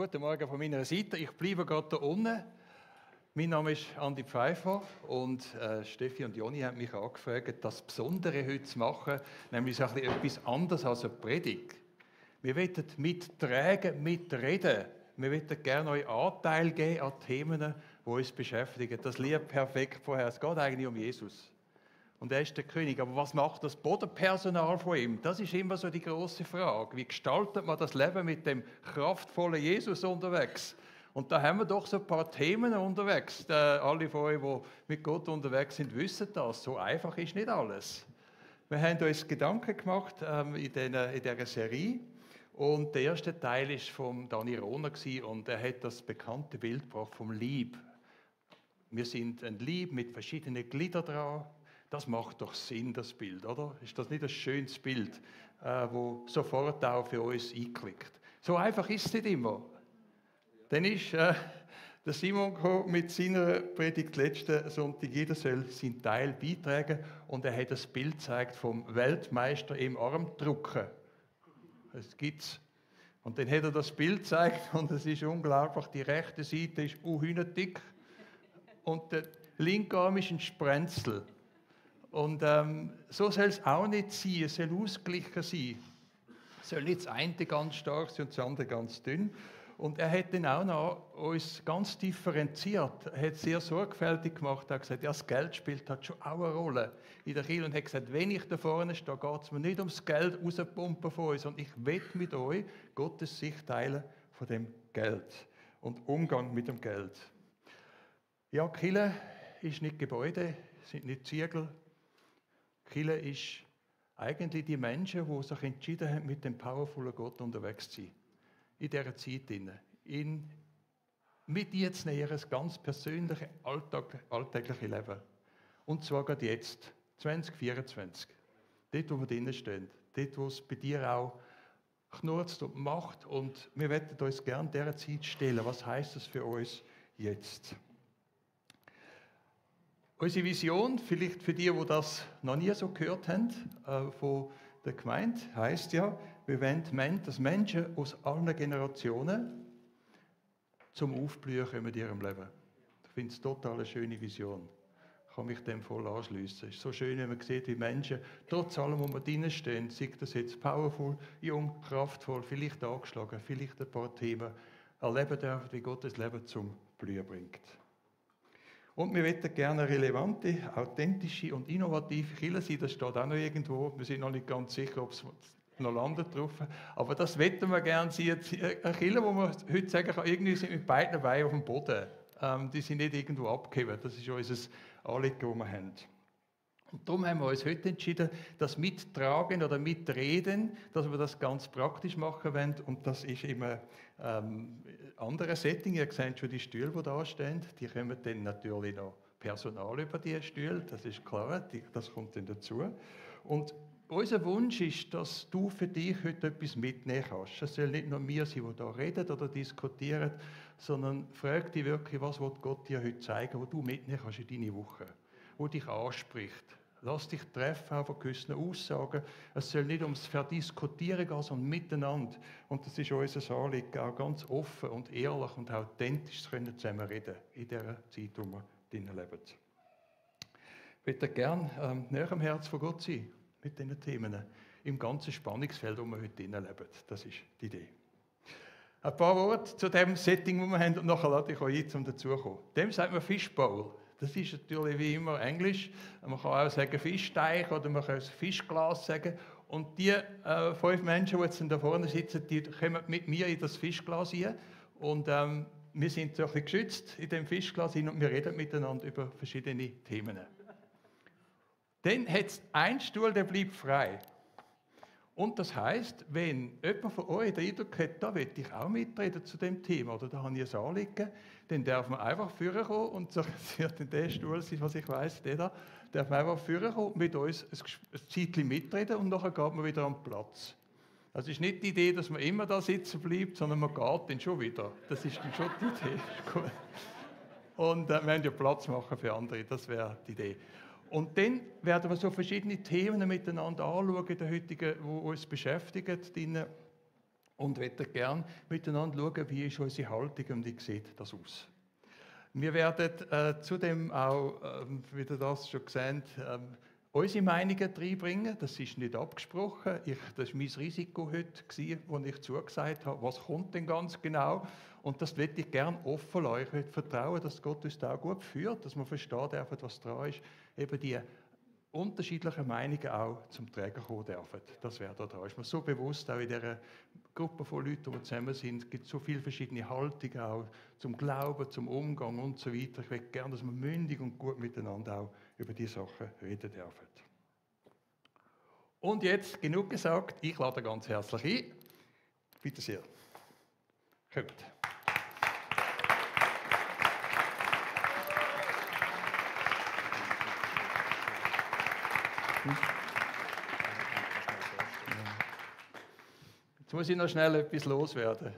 Guten Morgen von meiner Seite. Ich bleibe gerade da unten. Mein Name ist Andi Pfeiffer und Steffi und Joni haben mich angefragt, das Besondere heute zu machen, nämlich so etwas anderes als eine Predigt. Wir wollen mittragen, mitreden. Wir wollen gerne euch Anteil geben an Themen, die uns beschäftigen. Das Lied perfekt vorher. Es geht eigentlich um Jesus. Und er ist der König. Aber was macht das Bodenpersonal von ihm? Das ist immer so die große Frage. Wie gestaltet man das Leben mit dem kraftvollen Jesus unterwegs? Und da haben wir doch so ein paar Themen unterwegs. Alle von euch, die mit Gott unterwegs sind, wissen das. So einfach ist nicht alles. Wir haben uns Gedanken gemacht in dieser Serie. Und der erste Teil war von Dani Rohner und er hat das bekannte Bild gebracht vom Leib. Wir sind ein Leib mit verschiedenen Gliedern dran. Das macht doch Sinn, das Bild, oder? Ist das nicht ein schönes Bild, wo sofort auch für uns einklickt? So einfach ist es nicht immer. Dann ist der Simon gekommen mit seiner Predigt letzten Sonntag, jeder soll seinen Teil beitragen, und er hat das Bild gezeigt vom Weltmeister im Armdrücken. Das gibt's. Und dann hat er das Bild gezeigt und es ist unglaublich, die rechte Seite ist dick und der linke Arm ist ein Sprenzel. Und so soll es auch nicht sein, es soll ausgeglichen sein. Es soll nicht das eine ganz stark sein und das andere ganz dünn. Und er hat dann auch noch uns ganz differenziert, er hat sehr sorgfältig gemacht, er hat gesagt, ja, das Geld spielt halt schon auch eine Rolle in der Kirche, und hat gesagt, wenn ich da vorne stehe, geht es mir nicht ums Geld rauspumpen von uns, sondern ich will mit euch Gottes Sicht teilen von dem Geld und Umgang mit dem Geld. Ja, Kirche ist nicht Gebäude, sind nicht Ziegel. Kirche ist eigentlich die Menschen, die sich entschieden haben, mit dem powervollen Gott unterwegs zu sein. In dieser Zeit, mit jetzt näher das ganz persönliche, alltägliche Leben. Und zwar gerade jetzt, 2024. Dort, wo wir drinnen stehen. Dort, wo es bei dir auch knurzt und macht. Und wir werden uns gerne dieser Zeit stellen. Was heisst das für uns jetzt? Unsere Vision, vielleicht für die das noch nie so gehört haben, von der Gemeinde, heisst ja, wir wollen, dass Menschen aus allen Generationen zum Aufblühen kommen in ihrem Leben. Ich finde es total eine schöne Vision. Ich kann mich dem voll anschliessen. Es ist so schön, wenn man sieht, wie Menschen, trotz allem, wo wir drinnen stehen, sei das jetzt powerful, jung, kraftvoll, vielleicht angeschlagen, vielleicht ein paar Themen, erleben dürfen, wie Gott das Leben zum Blühen bringt. Und wir möchten gerne relevante, authentische und innovative Kirche sein. Das steht auch noch irgendwo. Wir sind noch nicht ganz sicher, ob es noch landet drauf. Aber das möchten wir gerne sein. Eine Kirche, wo man heute sagen kann, irgendwie sind mit beiden Beinen auf dem Boden. Die sind nicht irgendwo abgegeben. Das ist unser Anliegen, das wir haben. Und darum haben wir uns heute entschieden, das Mittragen oder Mitreden, dass wir das ganz praktisch machen wollen. Und das ist in einem anderen Setting. Ihr seht schon die Stühle, die da stehen. Die kommen dann natürlich noch Personal über diese Stühle. Das ist klar, das kommt dann dazu. Und unser Wunsch ist, dass du für dich heute etwas mitnehmen kannst. Es soll nicht nur wir sein, die hier reden oder diskutieren, sondern frag dich wirklich, was will Gott dir heute zeigen, was du mitnehmen kannst in deine Woche, wo dich anspricht. Lass dich treffen auch von gewissen Aussagen. Es soll nicht ums Verdiskutieren gehen, sondern miteinander. Und das ist unser Anliegen, auch ganz offen und ehrlich und authentisch zusammen reden in dieser Zeit, in der wir drinnen leben. Ich möchte gerne näher am Herz von Gott sein mit diesen Themen im ganzen Spannungsfeld, wo wir heute drinnen leben. Das ist die Idee. Ein paar Worte zu dem Setting, das wir haben, und nachher lade ich euch ein, um dazuzukommen. Dem sagt man Fishbowl. Das ist natürlich wie immer Englisch. Man kann auch sagen Fischteich oder man kann auch Fischglas sagen. Und die 5 Menschen, die jetzt da vorne sitzen, die kommen mit mir in das Fischglas rein. Und wir sind so ein bisschen geschützt in dem Fischglas rein und wir reden miteinander über verschiedene Themen. Dann hat es einen Stuhl, der bleibt frei. Und das heisst, wenn jemand von euch den Eindruck hat, da will ich auch mitreden zu dem Thema oder da habe ich ein Anliegen, dann darf man einfach vorkommen und so, es wird in der Stuhl sein, was ich weiss, der da, darf man einfach vorkommen und mit uns ein Zeitchen mitreden und nachher geht man wieder am Platz. Das ist nicht die Idee, dass man immer da sitzen bleibt, sondern man geht dann schon wieder. Das ist dann schon die Idee. Gut. Und wir haben ja Platz machen für andere, das wäre die Idee. Und dann werden wir so verschiedene Themen miteinander anschauen, die uns beschäftigen. und möchten gerne miteinander schauen, wie ist unsere Haltung und wie sieht das aus. Wir werden zudem auch, wie ihr das schon gesehen unsere Meinungen reinbringen. Das ist nicht abgesprochen. Das war mein Risiko heute, als ich zugesagt habe, was kommt denn ganz genau. Und das möchte ich gerne offen lassen. Ich möchte vertrauen, dass Gott uns da auch gut führt, dass man versteht, was dran ist. Eben die unterschiedlichen Meinungen auch zum Träger kommen dürfen. Das wäre da dran. Ist mir so bewusst, auch in dieser Gruppe von Leuten, die zusammen sind, gibt es so viele verschiedene Haltungen auch zum Glauben, zum Umgang und so weiter. Ich möchte gerne, dass wir mündig und gut miteinander auch über diese Sachen reden dürfen. Und jetzt, genug gesagt, ich lade ganz herzlich ein. Bitte sehr. Kommt. Jetzt muss ich noch schnell etwas loswerden.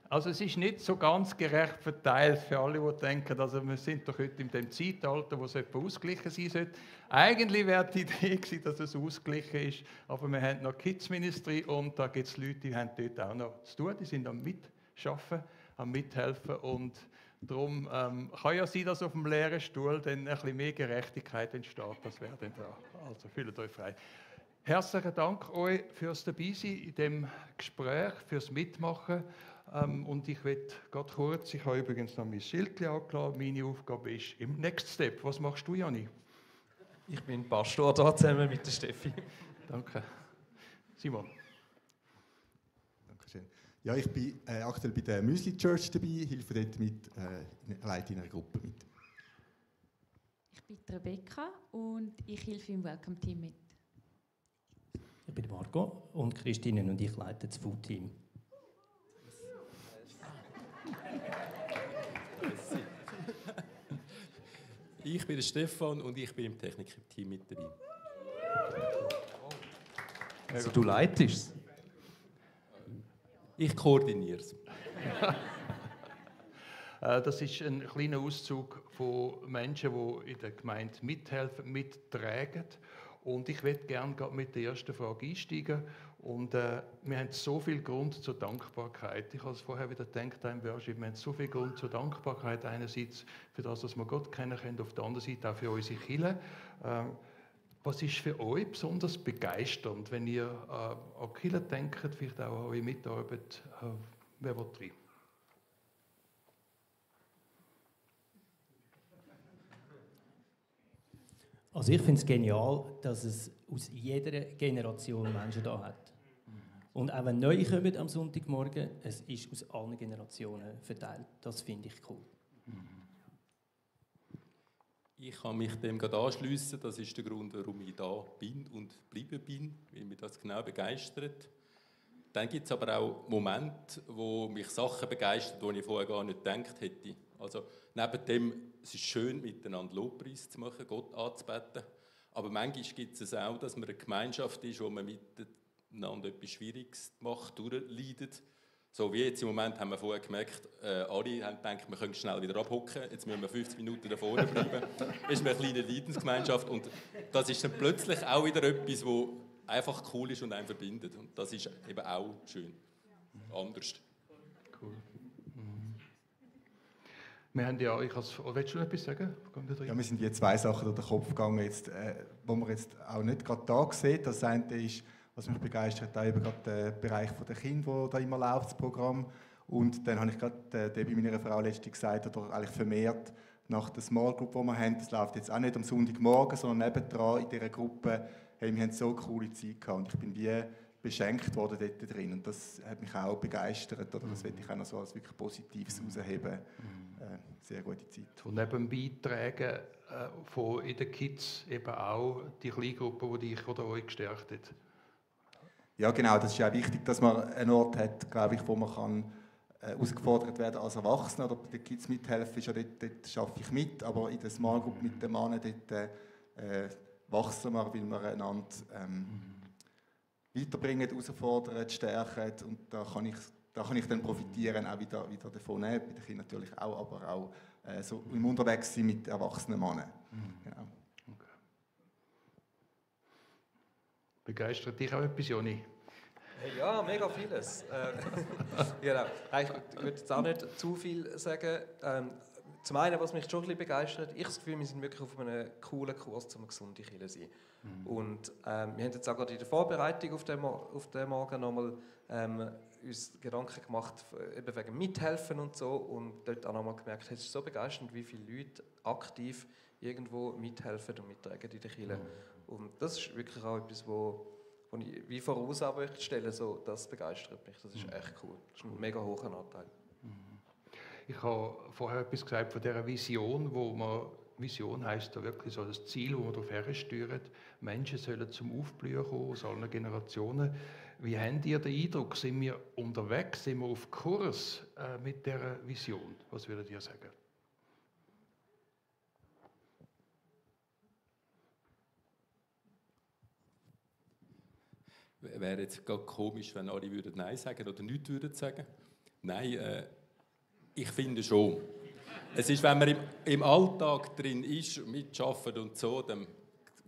Also es ist nicht so ganz gerecht verteilt für alle, die denken, also wir sind doch heute in dem Zeitalter, wo es etwa ausgeglichen sein sollte. Eigentlich wäre die Idee gewesen, dass es ausgeglichen ist, aber wir haben noch Kids Ministry und da gibt es Leute, die haben dort auch noch zu tun, die sind am Mitschaffen, am Mithelfen und darum kann ja sein, dass auf dem leeren Stuhl dann ein bisschen mehr Gerechtigkeit entsteht, das wäre dann da. Also fühlt euch frei. Herzlichen Dank euch fürs Dabeisein in dem Gespräch, fürs Mitmachen. Und ich will gerade kurz, ich habe übrigens noch mein Schildchen angelassen, meine Aufgabe ist im Next Step. Was machst du, Jani? Ich bin Pastor da zusammen mit der Steffi. Danke. Simon. Dankeschön. Ja, ich bin aktuell bei der Müsli Church dabei, helfe dort mit, leite in einer Gruppe mit. Ich bin Rebecca und ich helfe im Welcome Team mit. Ich bin Marco und Christine und ich leite das Food Team. Ich bin der Stefan und ich bin im Technikteam mit dabei. Also du leitest es? Ich koordiniere es. Das ist ein kleiner Auszug von Menschen, die in der Gemeinde mithelfen, mittragen. Und ich möchte gerne mit der ersten Frage einsteigen. Und wir haben so viel Grund zur Dankbarkeit. Ich habe es vorher wieder gedacht im Worship. Wir haben so viel Grund zur Dankbarkeit. Einerseits für das, dass wir Gott kennen können, auf der anderen Seite auch für unsere Kirche. Was ist für euch besonders begeisternd, wenn ihr an die Kirche denkt, vielleicht auch an eure Mitarbeit? Wer will rein? Also ich finde es genial, dass es aus jeder Generation Menschen da hat. Und auch wenn neue kommen am Sonntagmorgen, es ist aus allen Generationen verteilt. Das finde ich cool. Ich kann mich dem gerade anschliessen. Das ist der Grund, warum ich da bin und bleiben bin, weil mich das genau begeistert. Dann gibt es aber auch Momente, wo mich Sachen begeistern, die ich vorher gar nicht gedacht hätte. Also neben dem, es ist schön, miteinander Lobpreis zu machen, Gott anzubeten. Aber manchmal gibt es auch, dass man eine Gemeinschaft ist, wo man miteinander etwas Schwieriges macht, durchleidet. So wie jetzt im Moment haben wir vorher gemerkt, alle haben gedacht, wir können schnell wieder abhocken, jetzt müssen wir 50 Minuten da vorne bleiben. Das ist eine kleine Leidensgemeinschaft und das ist dann plötzlich auch wieder etwas, was einfach cool ist und einen verbindet. Und das ist eben auch schön. Anders. Cool. Wir haben ja, willst du noch etwas sagen? Ja, mir sind die zwei Sachen durch den Kopf gegangen, jetzt, wo man jetzt auch nicht gerade da sieht. Das eine ist, was mich begeistert, auch eben gerade der Bereich der Kinder, wo da immer läuft, das Programm. Und dann habe ich gerade bei meiner Frau letztens gesagt, oder eigentlich vermehrt, nach der Small Group, die wir haben, das läuft jetzt auch nicht am Sonntagmorgen, sondern nebendran in dieser Gruppe, hey, wir haben so eine coole Zeit gehabt und ich bin wie beschenkt worden dort drin. Und das hat mich auch begeistert, oder das will ich auch noch so als wirklich Positives herausheben. Sehr gute Zeit. Und neben dem Beitragen von in den Kids eben auch die Kleingruppe, die dich oder euch gestärkt hat. Ja, genau, das ist ja wichtig, dass man einen Ort hat, glaube ich, wo man kann herausgefordert werden als Erwachsener oder bei den Kids mithelfen, ist ja dort arbeite ich mit, aber in der Small Group mit den Männern, dort wachsen wir, weil wir einander weiterbringen, herausfordern, stärken und da kann ich dann profitieren, auch wieder davon, bei den Kindern natürlich auch, aber auch so im Unterwegssein mit erwachsenen Männern. Genau. Okay. Begeistert dich auch etwas, Joni? Hey, ja, mega vieles. Genau. Ich würde jetzt auch nicht zu viel sagen. Zum einen, was mich schon ein bisschen begeistert, ich habe das Gefühl, wir sind wirklich auf einem coolen Kurs, um eine gesunde Kirche zu sein. Und wir haben jetzt auch gerade in der Vorbereitung auf den Morgen nochmal uns Gedanken gemacht, eben wegen Mithelfen und so. Und dort auch nochmal gemerkt, es ist so begeisternd, wie viele Leute aktiv irgendwo mithelfen und mittragen in der Kirche. Und das ist wirklich auch etwas, wo ich wie voraus stelle, so, das begeistert mich. Das ist echt cool. Das ist ein mega hoher Anteil. Ich habe vorher etwas gesagt von dieser Vision, Vision heisst da wirklich so das Ziel, wo man darauf hersteuert. Menschen sollen zum Aufblühen kommen aus allen Generationen. Wie habt ihr den Eindruck? Sind wir unterwegs? Sind wir auf Kurs mit dieser Vision? Was würdet ihr sagen? Wäre jetzt gerade komisch, wenn alle würden Nein sagen oder nichts würden sagen. Nein, ich finde schon. Es ist, wenn man im Alltag drin ist, mitarbeitet und so, dann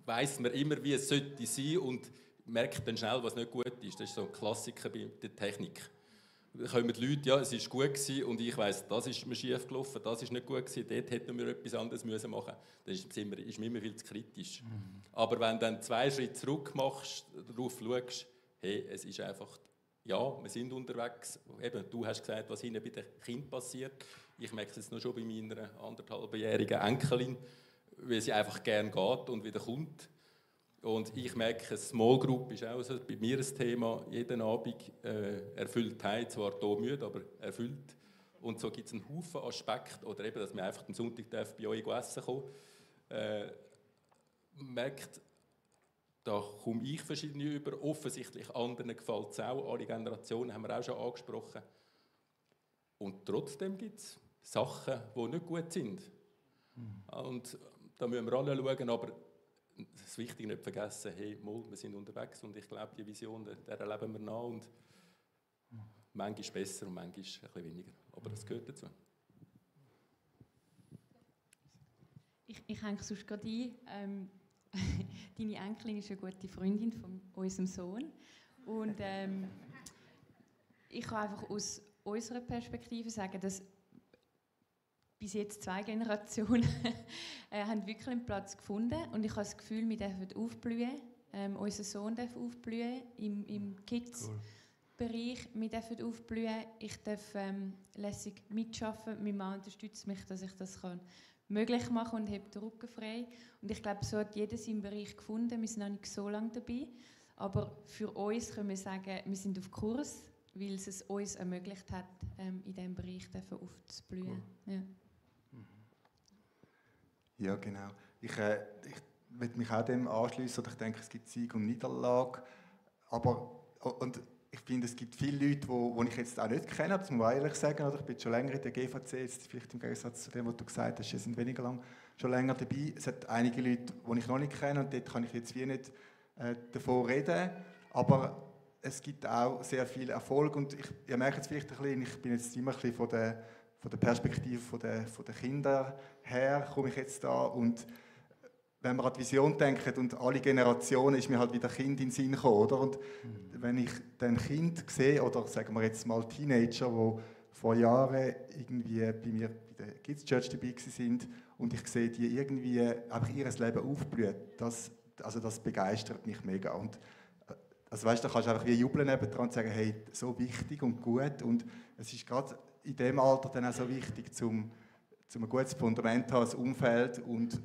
weiss man immer, wie es sollte sein und merkt dann schnell, was nicht gut ist. Das ist so ein Klassiker bei der Technik. Da kommen die Leute, ja, es war gut gewesen, und ich weiss, das ist mir schief gelaufen, das ist nicht gut gewesen, dort hätten wir etwas anderes machen müssen. Dann ist mir immer viel zu kritisch. Aber wenn du dann 2 Schritte zurück machst, darauf schaust, hey, es ist einfach, ja, wir sind unterwegs. Eben, du hast gesagt, was hinten bei den Kindern passiert. Ich merke es jetzt noch schon bei meiner 1,5-jährigen Enkelin, weil sie einfach gerne geht und wieder kommt. Und ich merke, Small Group ist auch so, bei mir ein Thema. Jeden Abend erfüllt heim, zwar hier müde, aber erfüllt. Und so gibt es einen Haufen Aspekte, oder eben, dass wir einfach am Sonntag bei euch essen kommen. Merkt, da komme ich verschiedene über. Offensichtlich anderen gefällt es auch. Alle Generationen haben wir auch schon angesprochen. Und trotzdem gibt es Sachen, die nicht gut sind. Und da müssen wir alle schauen, aber das Wichtige nicht vergessen, hey, wir sind unterwegs und ich glaube, die Vision, der erleben wir nach und manchmal besser und manchmal ein bisschen weniger. Aber das gehört dazu. Ich hänge sonst gerade ein. Deine Enkelin ist eine gute Freundin von unserem Sohn. Und ich kann einfach aus unserer Perspektive sagen, dass bis jetzt 2 Generationen haben wirklich einen Platz gefunden. Und ich habe das Gefühl, wir dürfen aufblühen. Unser Sohn darf aufblühen im Kids-Bereich. Wir dürfen aufblühen. Ich darf lässig mitarbeiten. Mein Mann unterstützt mich, dass ich das möglich machen kann und habe den Rücken frei. Und ich glaube, so hat jeder seinen Bereich gefunden. Wir sind noch nicht so lange dabei. Aber für uns können wir sagen, wir sind auf Kurs, weil es uns ermöglicht hat, in diesem Bereich aufzublühen. Cool. Ja. Ja, genau. Ich will mich auch dem anschließen. Ich denke, es gibt Sieg und Niederlage. Und ich finde, es gibt viele Leute, die ich jetzt auch nicht kenne, das muss man ehrlich sagen. Oder? Ich bin schon länger in der GVC, jetzt vielleicht im Gegensatz zu dem, was du gesagt hast, sind weniger lang schon länger dabei. Es hat einige Leute, die ich noch nicht kenne, und dort kann ich jetzt wie nicht davon reden. Aber es gibt auch sehr viel Erfolg. Und ihr merkt jetzt vielleicht ein bisschen, ich bin jetzt immer ein bisschen von der Perspektive der Kinder her, komme ich jetzt da. Und wenn man an die Vision denkt und alle Generationen, ist mir halt wieder Kind in den Sinn gekommen, oder? Und wenn ich dann Kind sehe, oder sagen wir jetzt mal Teenager, die vor Jahren irgendwie bei mir bei der Kids Church dabei sind und ich sehe die irgendwie einfach ihr Leben aufblühen, das begeistert mich mega. Und also weißt, da kannst du einfach wie jubeln nebendran und sagen, hey, so wichtig und gut. Und es ist gerade in diesem Alter dann auch so wichtig, um ein gutes Fundament zu haben, ein Umfeld und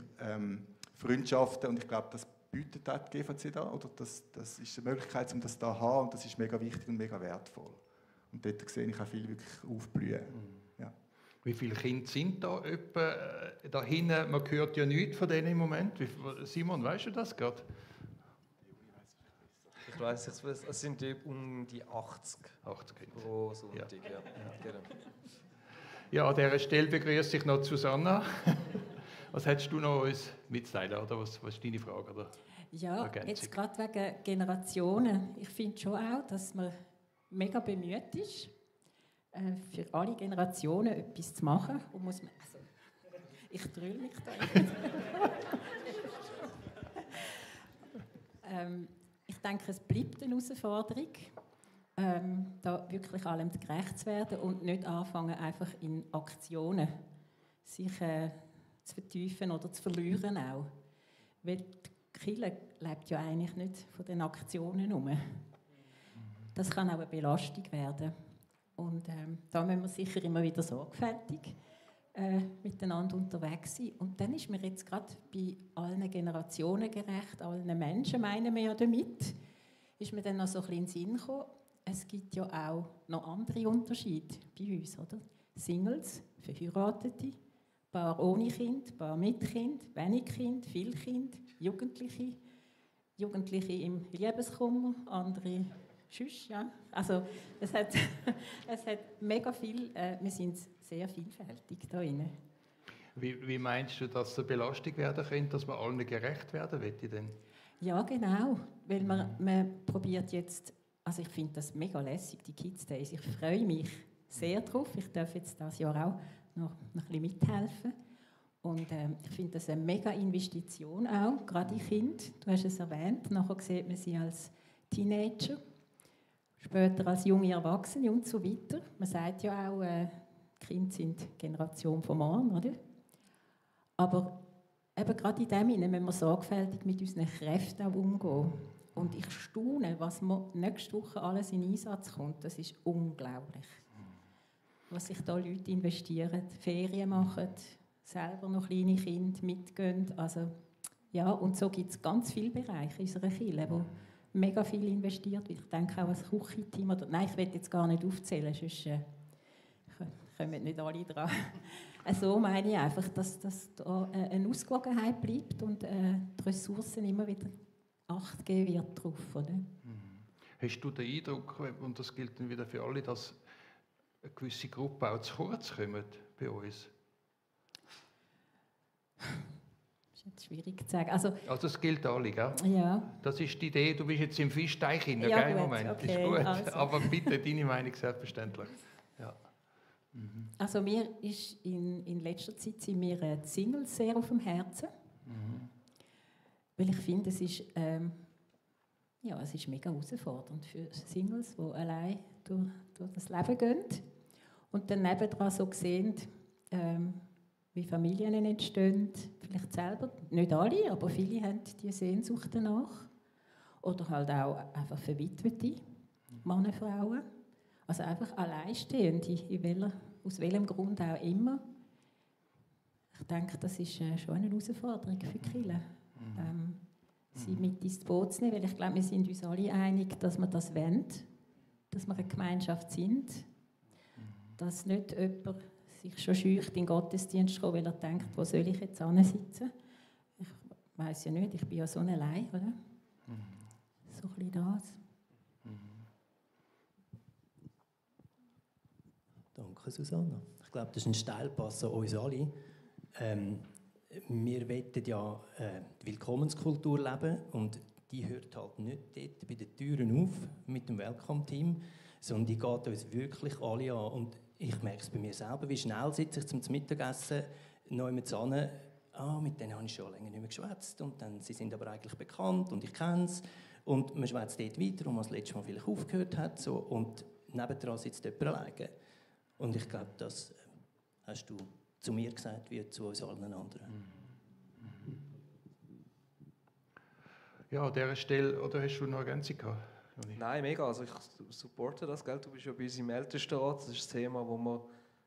Freundschaften. Und ich glaube, das bietet auch die GVC da. Oder das ist eine Möglichkeit, um das da zu haben. Und das ist mega wichtig und mega wertvoll. Und dort sehe ich auch viel wirklich aufblühen. Ja. Wie viele Kinder sind da etwa da hinten? Man hört ja nichts von denen im Moment. Simon, weißt du das gerade? Ich weiss, es sind um die 80 Kinder pro Sonntag. Ja. Ja. Genau. Ja, an dieser Stelle begrüße ich noch Susanna. Was hättest du noch uns mitzuteilen, oder was ist deine Frage? Oder ja, Ergänzung? Jetzt gerade wegen Generationen. Ich finde schon auch, dass man mega bemüht ist, für alle Generationen etwas zu machen. Und muss man, also, ich drülle mich da. Ich denke, es bleibt eine Herausforderung. da wirklich allem gerecht zu werden und nicht anfangen, einfach in Aktionen sich zu vertiefen oder zu verlieren auch. Weil die Kirche lebt ja eigentlich nicht von den Aktionen herum. Das kann auch eine Belastung werden. Und da müssen wir sicher immer wieder sorgfältig miteinander unterwegs sein. Und dann ist mir jetzt gerade bei allen Generationen gerecht, allen Menschen, meinen wir ja damit, ist mir dann noch so ein bisschen in den Sinn gekommen, es gibt ja auch noch andere Unterschiede bei uns, oder? Singles, Verheiratete, Paar ohne Kind, Paar mit Kind, wenig Kind, viel Kind, Jugendliche, Jugendliche im Liebeskummer, andere sonst, ja. Also es hat mega viel, wir sind sehr vielfältig da drin. Wie meinst du, dass es eine Belastung werden könnte, dass man allen gerecht werden will? Denn? Ja, genau, weil man probiert jetzt, also ich finde das mega lässig, die Kids Days, ich freue mich sehr drauf, ich darf jetzt dieses Jahr auch noch ein bisschen mithelfen und ich finde das eine mega Investition auch, gerade in Kinder, du hast es erwähnt, nachher sieht man sie als Teenager, später als junge Erwachsene und so weiter. Man sagt ja auch, Kinder sind die Generation vom morgen, oder? Aber eben gerade in dem Sinne müssen wir sorgfältig mit unseren Kräften auch umgehen. Und ich staune, was nächste Woche alles in Einsatz kommt. Das ist unglaublich. Was sich da Leute investieren, Ferien machen, selber noch kleine Kinder mitgehen. Also, ja, und so gibt es ganz viele Bereiche in unserer Kirche, wo mega viel investiert wird. Ich denke auch an das Küchenteam. Nein, ich will jetzt gar nicht aufzählen, sonst kommen nicht alle dran. So meine ich einfach, dass da eine Ausgewogenheit bleibt und die Ressourcen immer wieder Acht geben wird drauf, oder? Hast du den Eindruck, und das gilt dann wieder für alle, dass eine gewisse Gruppe auch zu kurz kommt bei uns? Das ist jetzt schwierig zu sagen. Also das gilt alle, gell? Ja. Das ist die Idee, du bist jetzt im Fischteich hinein, Ja, gell? gut, Moment, okay, ist gut. also. Aber bitte, deine Meinung selbstverständlich. Ja. Also mir ist in letzter Zeit sind mir die Singles sehr auf dem Herzen. Weil ich finde, es ist mega herausfordernd für Singles, die allein durch das Leben gehen und dann nebenan so sehen, wie Familien entstehen, vielleicht selber, nicht alle, aber viele haben diese Sehnsucht danach. Oder halt auch einfach Verwitwete, Männer, Frauen. Also einfach Alleinstehende, aus welchem Grund auch immer. Ich denke, das ist schon eine Herausforderung für die Kirche. Sie mit ins Boot zu nehmen, weil ich glaube, wir sind uns alle einig, dass wir das wollen, dass wir eine Gemeinschaft sind, dass nicht jemand sich schon scheucht in den Gottesdienst kommen, weil er denkt, wo soll ich jetzt sitzen? Ich weiss ja nicht, ich bin ja so allein, oder? So ein bisschen das. Danke, Susanna. Ich glaube, das ist ein Steilpass an uns alle. Wir wollen ja die Willkommenskultur leben und die hört halt nicht dort bei den Türen auf mit dem Welcome-Team, sondern die geht uns wirklich alle an. Und ich merke es bei mir selber, wie schnell sitze ich zum Mittagessen neu mit Sanne. Mit denen habe ich schon länger nicht mehr geschwätzt und dann, sie sind aber eigentlich bekannt und ich kenne es. Und man schwätzt dort weiter, wo man das letzte Mal vielleicht aufgehört hat. So, und nebendran sitzt jemand alleine. Und ich glaube, das hast du zu mir gesagt, wie zu uns allen anderen. Ja, an dieser Stelle, oder hast du noch eine Ergänzung gehabt? Nein, mega. Also ich supporte das, gell? Du bist ja bei uns im Ältestenrat. Das ist ein Thema, das wir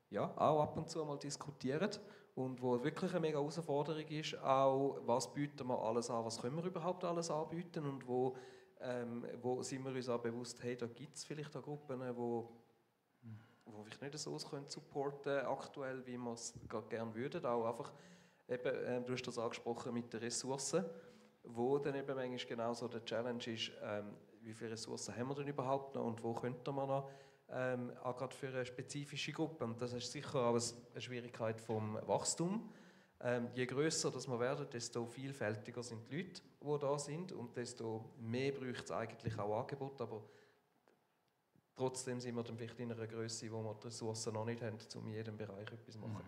ja, auch ab und zu mal diskutieren und wo wirklich eine mega Herausforderung ist, auch was bieten wir alles an, was können wir überhaupt alles anbieten und wo sind wir uns auch bewusst, hey, da gibt es vielleicht auch Gruppen, wo wir nicht so supporten aktuell, wie wir es gerne würden. Auch einfach, eben, du hast das angesprochen mit den Ressourcen, wo dann eben manchmal genau so der Challenge ist, wie viele Ressourcen haben wir denn überhaupt noch und wo könnten wir noch, auch gerade für eine spezifische Gruppe. Und das ist sicher auch eine Schwierigkeit vom Wachstum. Je grösser das wir werden, desto vielfältiger sind die Leute, die da sind und desto mehr braucht es eigentlich auch Angebot. Aber trotzdem sind wir dann vielleicht in einer Größe, wo wir die Ressourcen noch nicht haben, um in jedem Bereich etwas zu machen.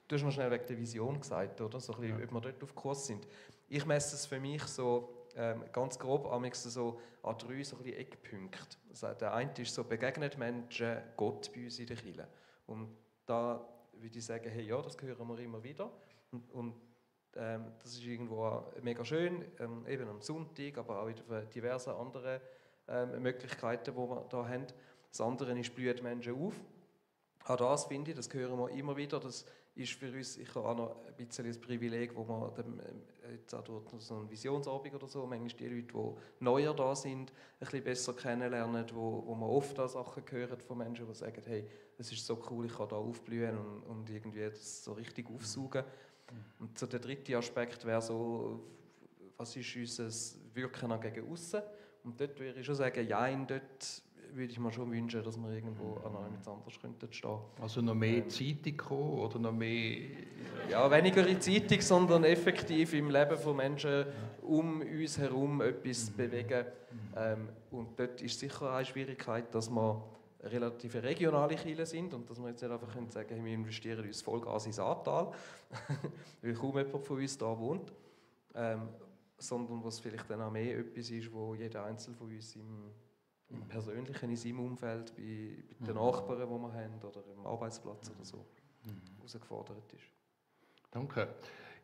Du hast mal schnell wegen der Vision gesagt, oder? So ein bisschen, ob wir dort auf Kurs sind. Ich messe es für mich so, ganz grob so an 3 so ein bisschen Eckpunkte. Also der eine ist so, begegnet Menschen Gott bei uns in der Kirche. Und da würde ich sagen, hey, ja, das hören wir immer wieder. Und das ist irgendwo mega schön, eben am Sonntag, aber auch in diversen anderen Möglichkeiten, die wir hier haben. Das andere ist, blüht Menschen auf. Auch das finde ich, das hören wir immer wieder. Das ist für uns sicher auch noch ein bisschen ein Privileg, wo man jetzt auch durch so einen Visionsabend oder so, manchmal die Leute, die neuer da sind, ein bisschen besser kennenlernen, wo man oft auch Sachen hören von Menschen, die sagen, hey, es ist so cool, ich kann da aufblühen und irgendwie das so richtig aufsaugen. Und so der dritte Aspekt wäre so, was ist unser Wirken gegen aussen? Und dort würde ich schon sagen, ja, dort würde ich mir schon wünschen, dass wir irgendwo an etwas anderes stehen könnten. Also noch mehr Zeitung kommen oder noch mehr... Ja, weniger in Zeitung, sondern effektiv im Leben von Menschen um uns herum etwas bewegen. Und dort ist sicher eine Schwierigkeit, dass wir relativ regionale Kirche sind und dass wir jetzt nicht einfach sagen können, wir investieren uns Vollgas ins Ahrtal, weil kaum jemand von uns da wohnt, sondern was vielleicht dann auch mehr etwas ist, wo jeder Einzelne von uns im Persönlichen, in seinem Umfeld, bei den Nachbarn, die wir haben, oder im Arbeitsplatz oder so, herausgefordert ist. Danke.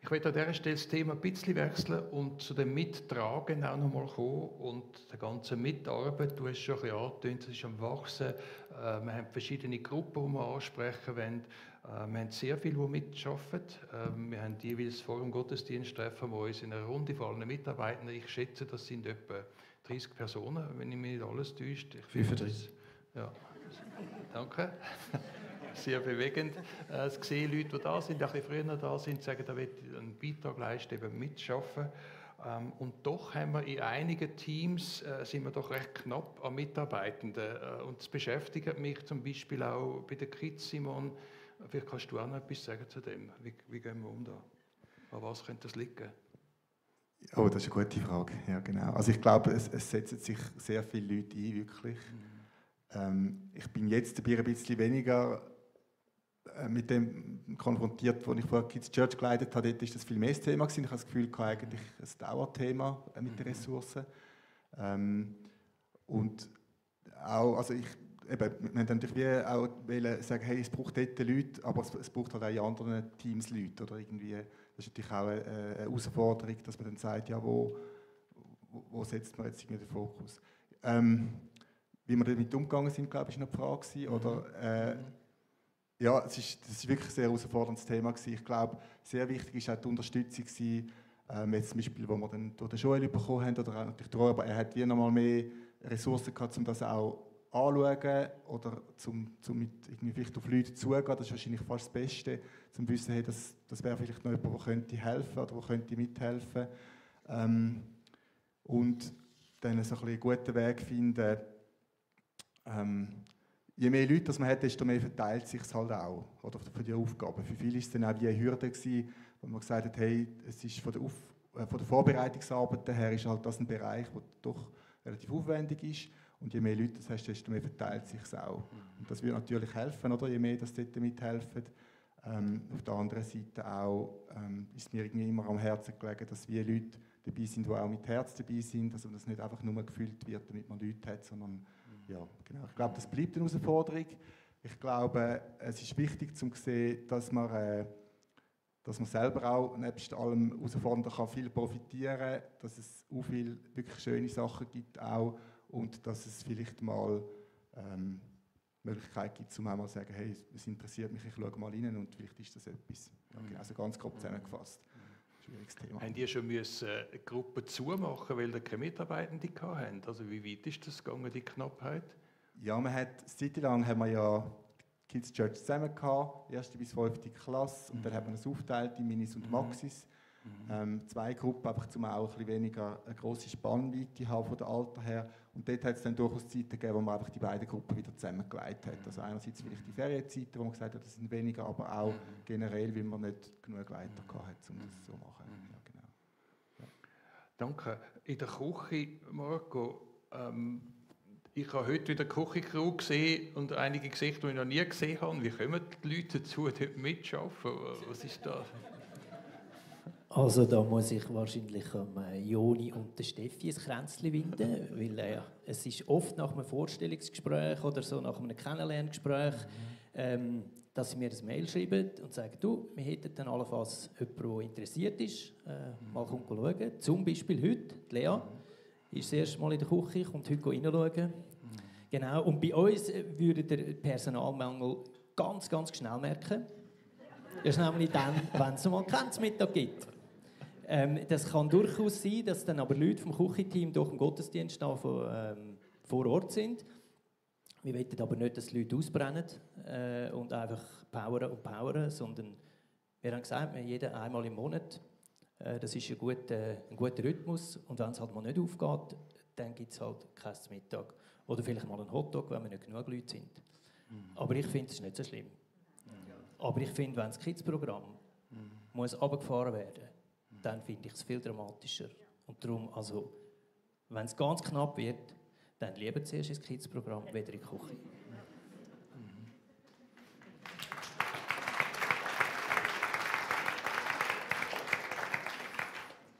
Ich möchte an dieser Stelle das Thema ein bisschen wechseln und zu dem Mittragen auch noch mal kommen und der ganzen Mitarbeit. Du hast schon ein bisschen angetönt, es ist am Wachsen. Wir haben verschiedene Gruppen, die wir ansprechen wollen. Wir haben sehr viele, die mitarbeiten. Wir haben jeweils vor dem Gottesdienst treffen wir uns in einer Runde von allen Mitarbeitern. Ich schätze, das sind etwa 30 Personen, wenn ich mich nicht alles täusche. 35. Ja, danke. Sehr bewegend. Es sehen Leute, die da sind, die ein bisschen früher da sind, sagen, da will ich einen Beitrag leisten, eben mitschaffen. Und doch haben wir in einigen Teams sind wir doch recht knapp an Mitarbeitenden. Und das beschäftigt mich zum Beispiel auch bei den Kids, Simon. Vielleicht kannst du auch noch etwas sagen zu dem. Wie gehen wir um da? An was könnte das liegen? Oh, das ist eine gute Frage. Ja, genau. Also ich glaube, es setzen sich sehr viele Leute ein, wirklich. Ich bin jetzt dabei ein bisschen weniger mit dem konfrontiert, als ich vorher Kids Church geleitet habe. Dort war das viel mehr das Thema gewesen. Ich habe das Gefühl, eigentlich ein Dauerthema mit den Ressourcen. Und auch, also wir haben natürlich auch sagen, hey, es braucht dort Leute, aber es braucht halt auch in anderen Teams Leute. Oder irgendwie, das ist natürlich auch eine Herausforderung, dass man dann sagt, ja, wo setzt man jetzt irgendwie den Fokus? Wie wir damit umgegangen sind, glaube ich, war noch die Frage gewesen, oder? Ja, das ist wirklich ein sehr herausforderndes Thema gewesen. Ich glaube, sehr wichtig war auch die Unterstützung gewesen, jetzt zum Beispiel, wo wir dann durch den Joel bekommen haben, oder auch natürlich durch, aber er hat wie noch mal mehr Ressourcen gehabt, um das auch anzuschauen oder zum mit irgendwie vielleicht auf Leute zugehen. Das ist wahrscheinlich fast das Beste, zum wissen, hey, das wäre vielleicht noch jemand, der könnte helfen oder der könnte mithelfen. Und dann so ein bisschen einen guten Weg finden. Je mehr Leute das man hat, desto mehr verteilt sich es halt auch, oder, für die Aufgaben. Für viele war es dann auch wie eine Hürde gewesen, wo man gesagt hat, hey, es ist von der Vorbereitungsarbeit her ist halt das ein Bereich, der doch relativ aufwendig ist. Und je mehr Leute das hast, desto mehr verteilt sich es auch. Und das wird natürlich helfen, oder? Je mehr das dort mithelfen. Auf der anderen Seite auch ist mir irgendwie immer am Herzen gelegen, dass wir Leute dabei sind, die auch mit Herz dabei sind, also dass nicht einfach nur gefüllt wird, damit man Leute hat, sondern ja, genau. Ich glaube, das bleibt eine Herausforderung. Ich glaube, es ist wichtig zu sehen, dass man selber auch nebst allem Herausfordernden kann viel profitieren kann, dass es auch viele wirklich schöne Sachen gibt auch, und dass es vielleicht mal Möglichkeit gibt, um auch mal zu sagen, hey, es interessiert mich, ich schaue mal rein und vielleicht ist das etwas. Ja, genau, also ganz grob zusammengefasst. Schwieriges Thema. Haben die schon eine Gruppe zumachen, weil ihr keine Mitarbeitenden hatten? Also wie weit ist das gegangen, die Knappheit? Ja, eine Zeit lang haben wir ja Kids Church zusammen gehabt, 1. bis 5. Klasse, und dann hat man es aufteilt in Minis und Maxis. 2 Gruppen, einfach um auch ein bisschen weniger eine grosse Spannweite haben von dem Alter her. Und dort hat es dann durchaus Zeiten gegeben, wo man einfach die beiden Gruppen wieder zusammengelegt hat. Also einerseits vielleicht die Ferienzeiten, wo man gesagt hat, das sind weniger, aber auch generell, weil man nicht genug Leiter hatte, um das so zu machen. Ja, genau. Ja. Danke. In der Küche, Marco, ich habe heute wieder Küchencrew gesehen und einige Gesichter, die ich noch nie gesehen habe. Wie kommen die Leute dazu, dort mitzuarbeiten? Was ist das? Also da muss ich wahrscheinlich Joni und der Steffi ein Kränzchen winden, weil es ist oft nach einem Vorstellungsgespräch oder so, nach einem Kennenlerngespräch, dass sie mir ein Mail schreiben und sagen, du, wir hätten dann allenfalls jemanden, der interessiert ist, mal schauen. Zum Beispiel heute, die Lea ist das erste Mal in der Küche, kommt heute reinschauen. Genau, und bei uns würde der Personalmangel ganz, ganz schnell merken. Das ist nämlich dann, wenn es mal keinen Mittag gibt. Das kann durchaus sein, dass dann aber Leute vom Küchenteam durch den Gottesdienst vor Ort sind. Wir wollen aber nicht, dass die Leute ausbrennen und einfach powern, sondern wir haben gesagt, jeder einmal im Monat. Das ist ein guter Rhythmus. Und wenn es halt mal nicht aufgeht, dann gibt es halt kein Mittag. Oder vielleicht mal einen Hotdog, wenn wir nicht genug Leute sind. Aber ich finde, es ist nicht so schlimm. Aber ich finde, wenn das Kids-Programm muss runtergefahren werden, dann finde ich es viel dramatischer. Und darum, also, wenn es ganz knapp wird, dann lieber zuerst ins Kids-Programm, weder in die Küche.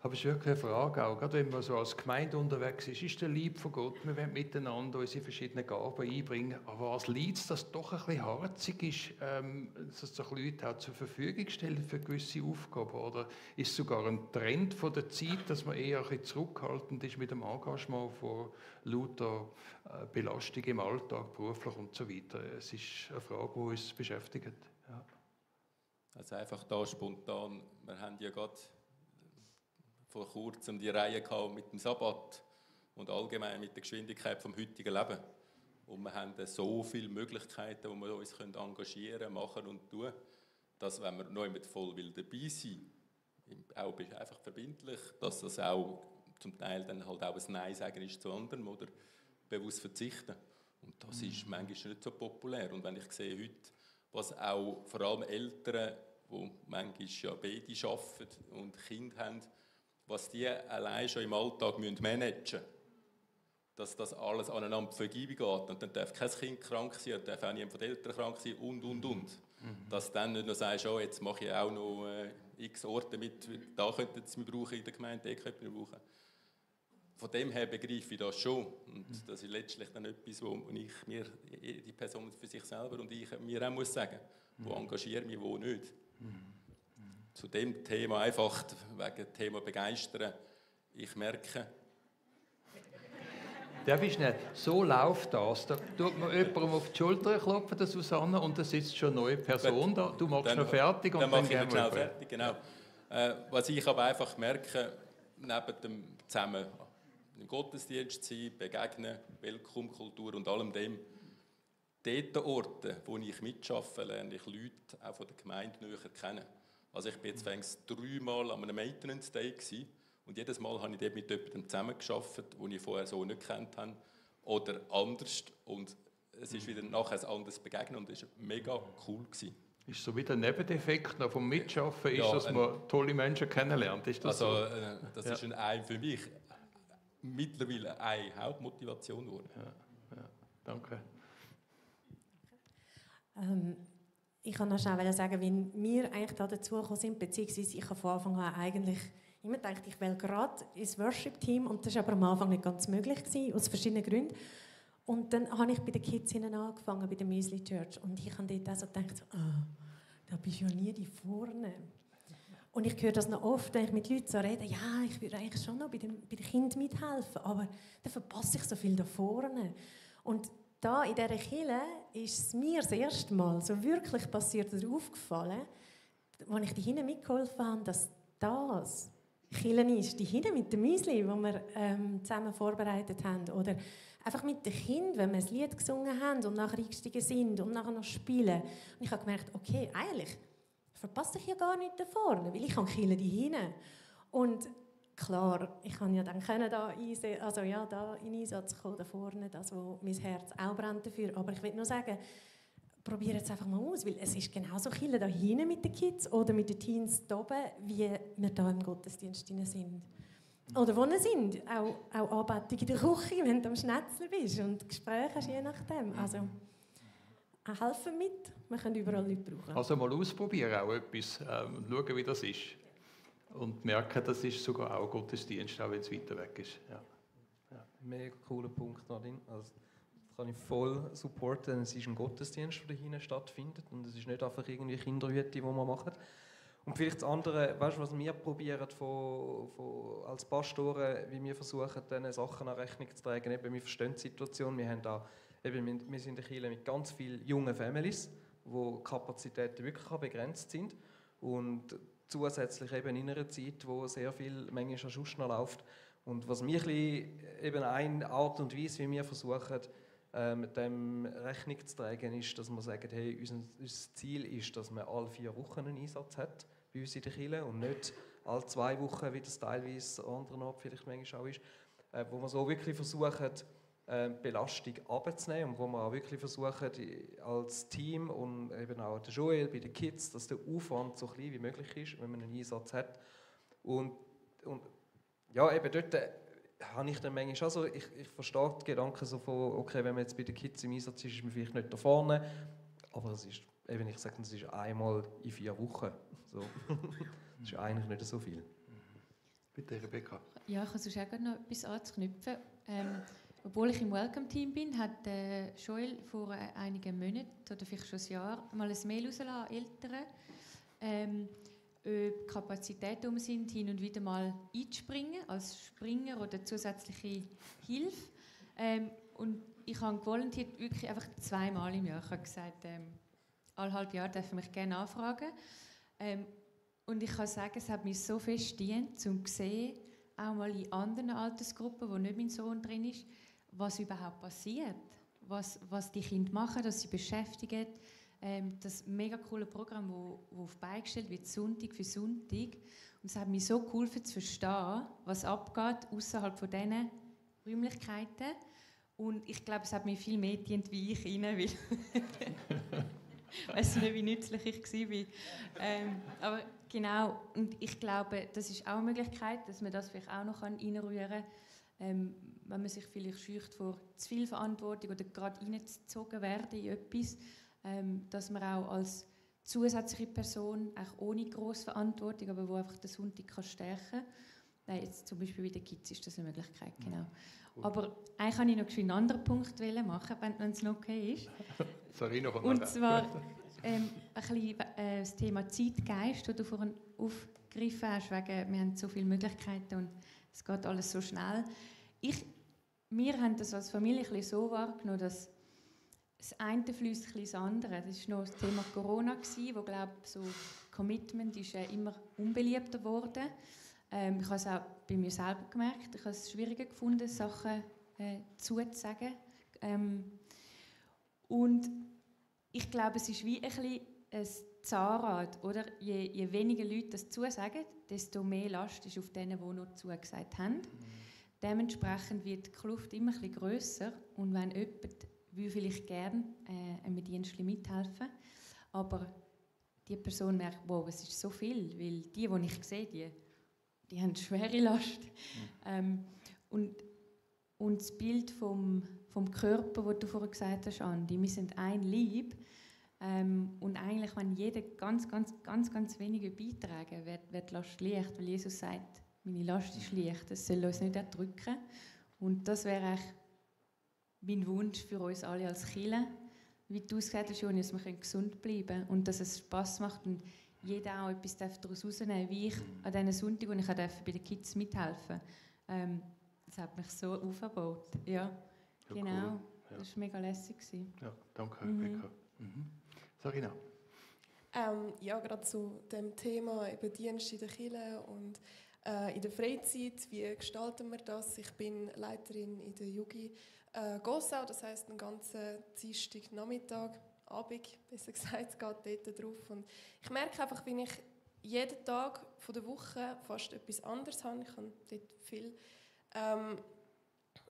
Aber es ist wirklich eine Frage, auch gerade wenn man so als Gemeinde unterwegs ist der Lieb von Gott, wir wollen miteinander unsere verschiedenen Gaben einbringen, aber was liegt es, dass es doch ein bisschen harzig ist, dass sich Leute auch zur Verfügung stellen für gewisse Aufgaben, oder ist es sogar ein Trend von der Zeit, dass man eher ein bisschen zurückhaltend ist mit dem Engagement von lauter Belastung im Alltag, beruflich und so weiter? Es ist eine Frage, die uns beschäftigt. Ja. Also einfach da spontan, wir haben ja gerade vor kurzem die Reihe gehabt mit dem Sabbat und allgemein mit der Geschwindigkeit vom heutigen Leben. Und wir haben so viele Möglichkeiten, wo wir uns engagieren, machen und tun, dass, wenn wir noch mit voll dabei sein will, auch einfach verbindlich, dass das auch zum Teil dann halt auch ein Nein sagen ist zu anderen oder bewusst verzichten. Und das ist manchmal nicht so populär. Und wenn ich sehe heute, was auch vor allem Eltern, die manchmal ja beide arbeiten und Kinder haben, was die allein schon im Alltag managen müssen, dass das alles aneinander vorbeigeht. Und dann darf kein Kind krank sein, dann darf auch niemand von den Eltern krank sein und. Dass du dann nicht nur sagst, oh, jetzt mache ich auch noch x Orte mit, da könnten sie mich brauchen in der Gemeinde, da könnten wir brauchen. Von dem her begreife ich das schon. Und das ist letztlich dann etwas, wo ich mir, die Person für sich selber und ich mir auch muss sagen, wo engagiere mich, wo nicht. Zu dem Thema einfach, wegen dem Thema begeistern, ich merke... Darf ich schnell? So läuft das. Da tut man jemandem auf die Schulter klopfen, das Susanne, und da sitzt schon eine neue Person da. Du machst noch fertig und dann gehen wir schnell fertig, genau. Was ich aber einfach merke, neben dem zusammen im Gottesdienst sein, begegnen, Welcome-Kultur und allem dem, dort Orte, wo ich mitarbeite, lerne ich Leute auch von der Gemeinde näher kennen. Also ich bin jetzt 3-mal an einem Maintenance Day gewesen, und jedes Mal habe ich dort mit jemandem zusammengearbeitet, den ich vorher so nicht gekannt habe, oder anders, und es ist wieder nachher ein anderes Begegnen und es war mega cool gewesen. Ist so wie der Nebeneffekt noch vom Mitschaffen, Ja, dass man tolle Menschen kennenlernt? Ist das also so? Das ist für mich mittlerweile eine Hauptmotivation geworden. Ja, danke. Ich kann noch schnell sagen, wie wir eigentlich dazu gekommen sind, beziehungsweise ich habe von Anfang an eigentlich immer gedacht, ich will gerade ins Worship-Team, und das war aber am Anfang nicht ganz möglich gewesen, aus verschiedenen Gründen. Und dann habe ich bei den Kids angefangen, bei der Müsli Church, und ich habe dort auch so gedacht, da bist du ja nie die vorne. Und ich höre das noch oft, wenn ich mit Leuten so rede, ja, ich würde eigentlich schon noch bei den Kindern mithelfen, aber dann verpasse ich so viel da vorne. Und da in dieser Kirche ist es mir das erste Mal so wirklich passiert oder aufgefallen, als ich die hinten mitgeholfen habe, dass das Kirche ist, die hinten mit dem Müsli, die wir zusammen vorbereitet haben, oder einfach mit den Kindern, wenn wir ein Lied gesungen haben und nachher eingestiegen sind und nachher noch spielen. Und ich habe gemerkt, okay, eigentlich verpasse ich ja gar nicht da vorne, weil ich habe Kirche die hinten. Und klar, ich kann ja dann da in Einsatz kommen, da vorne, das, wo mein Herz auch brennt dafür. Aber ich will nur sagen, probiert es einfach mal aus, weil es ist genauso Kirche da hinten mit den Kids oder mit den Teens da oben, wie wir da im Gottesdienst sind. Oder wo wir sind, auch Anbetung in der Küche, wenn du am Schnetzler bist und Gespräche hast, je nachdem. Also, helfen mit, wir können überall Leute brauchen. Also mal ausprobieren auch etwas und schauen, wie das ist. und merken, das ist sogar auch Gottesdienst, auch wenn es weiter weg ist. Ja. Ja. Mega cooler Punkt, Nadine. Also, das kann ich voll supporten. Es ist ein Gottesdienst, der dahinter stattfindet und es ist nicht einfach irgendwie Kinderhüte, die wir machen. Und vielleicht das andere, weißt du, was wir probieren als Pastoren, wie wir versuchen, diesen Sachen an Rechnung zu tragen. Eben, wir verstehen die Situation. Wir sind eine Kirche mit ganz vielen jungen Families, wo die Kapazitäten wirklich begrenzt sind. Und zusätzlich eben in einer Zeit, wo sehr viel manchmal sonst noch läuft. Und was mir eben eine Art und Weise, wie wir versuchen, mit dem Rechnung zu tragen, ist, dass wir sagen, hey, unser Ziel ist, dass man alle 4 Wochen einen Einsatz hat bei uns in der Kirche und nicht alle 2 Wochen, wie das teilweise an anderen Orten vielleicht manchmal auch ist, wo wir so wirklich versuchen, Belastung abzunehmen und wo wir auch wirklich versuchen, als Team und eben auch der Joel bei den Kids, dass der Aufwand so klein wie möglich ist, wenn man einen Einsatz hat. Und ja, eben dort habe ich dann manchmal auch so, ich verstehe die Gedanken so von, okay, wenn man jetzt bei den Kids im Einsatz ist man vielleicht nicht da vorne, aber es ist, eben ich sage, es ist einmal in 4 Wochen. So. Das ist eigentlich nicht so viel. Bitte, Rebecca. Ja, ich habe sonst auch gerade noch etwas anzuknüpfen. Obwohl ich im Welcome-Team bin, hat Joel vor einigen Monaten oder vielleicht schon ein Jahr mal ein Mail rausgelassen an Eltern, ob Kapazitäten um sind, hin und wieder mal einzuspringen, als Springer oder zusätzliche Hilfe. Und ich habe volontiert wirklich einfach 2 Mal im Jahr. Ich habe gesagt, alle halbe Jahr dürfen mich gerne anfragen. Und ich kann sagen, es hat mich so fest gedient, um zu sehen, auch mal in anderen Altersgruppen, wo nicht mein Sohn drin ist, was überhaupt passiert, was die Kinder machen, dass sie beschäftigen. Das mega coole Programm, das auf die Beine gestellt wird, Sonntag für Sonntag. Und es hat mich so geholfen zu verstehen, was abgeht außerhalb von diesen Räumlichkeiten. Und ich glaube, es hat mir viel mehr gedient wie ich ihnen, weil ich weiss nicht, wie nützlich ich war. Aber genau, und ich glaube, das ist auch eine Möglichkeit, dass man das vielleicht auch noch reinrühren kann, wenn man sich vielleicht scheucht vor zu viel Verantwortung oder gerade reingezogen werden in etwas, dass man auch als zusätzliche Person, auch ohne grosse Verantwortung, aber wo einfach den Sonntag kann stärken kann. Jetzt zum Beispiel bei den Kids ist das eine Möglichkeit, genau. Cool. Aber eigentlich wollte ich noch einen anderen Punkt machen, wenn es noch okay ist. Sorry, noch und zwar ein bisschen das Thema Zeitgeist, das du vorhin aufgegriffen hast, wegen, wir haben so viele Möglichkeiten und es geht alles so schnell. Wir haben das als Familie ein bisschen so wahrgenommen, dass das eine fließt ein bisschen das andere. Das war noch das Thema Corona, wo, glaube ich, so Commitment ist immer unbeliebter geworden. Ich habe es auch bei mir selber gemerkt. Ich habe es schwieriger gefunden, Sachen zuzusagen. Und ich glaube, es ist wie ein bisschen ein Zahnrad. Oder? Je weniger Leute das zusagen, desto mehr Last ist auf denen, die noch zugesagt haben. Dementsprechend wird die Kluft immer ein bisschen grösser. Und wenn jemand will vielleicht gerne einem Dienst mithelfen, aber die Person merkt, wow, es ist so viel, weil die ich sehe, die haben schwere Last. Und das Bild vom Körper, das du vorhin gesagt hast, Andi, wir sind ein Leib. Und eigentlich, wenn jeder ganz wenige beitragen, wird die Last leicht, weil Jesus sagt, meine Last ist leicht, das soll uns nicht erdrücken. Und das wäre eigentlich mein Wunsch für uns alle als Kirche, wie du es gesagt hast, Joni, dass wir gesund bleiben können und dass es Spass macht und jeder auch etwas daraus rausnehmen darf, wie ich an diesen Sonntag, wo ich bei den Kids mithelfen durfte. Das hat mich so aufgebaut. Ja, genau. Cool. Ja. Das war mega lässig. Ja, danke, Rebecca. Sarina? Ja, gerade zu dem Thema eben Dienst in der Kirche und in der Freizeit, wie gestalten wir das? Ich bin Leiterin in der Jugi Gossau, das heisst einen ganzen Dienstag, Nachmittag, Abend, besser gesagt, geht dort drauf. Und ich merke einfach, wenn ich jeden Tag von der Woche fast etwas anderes habe, ich habe dort viel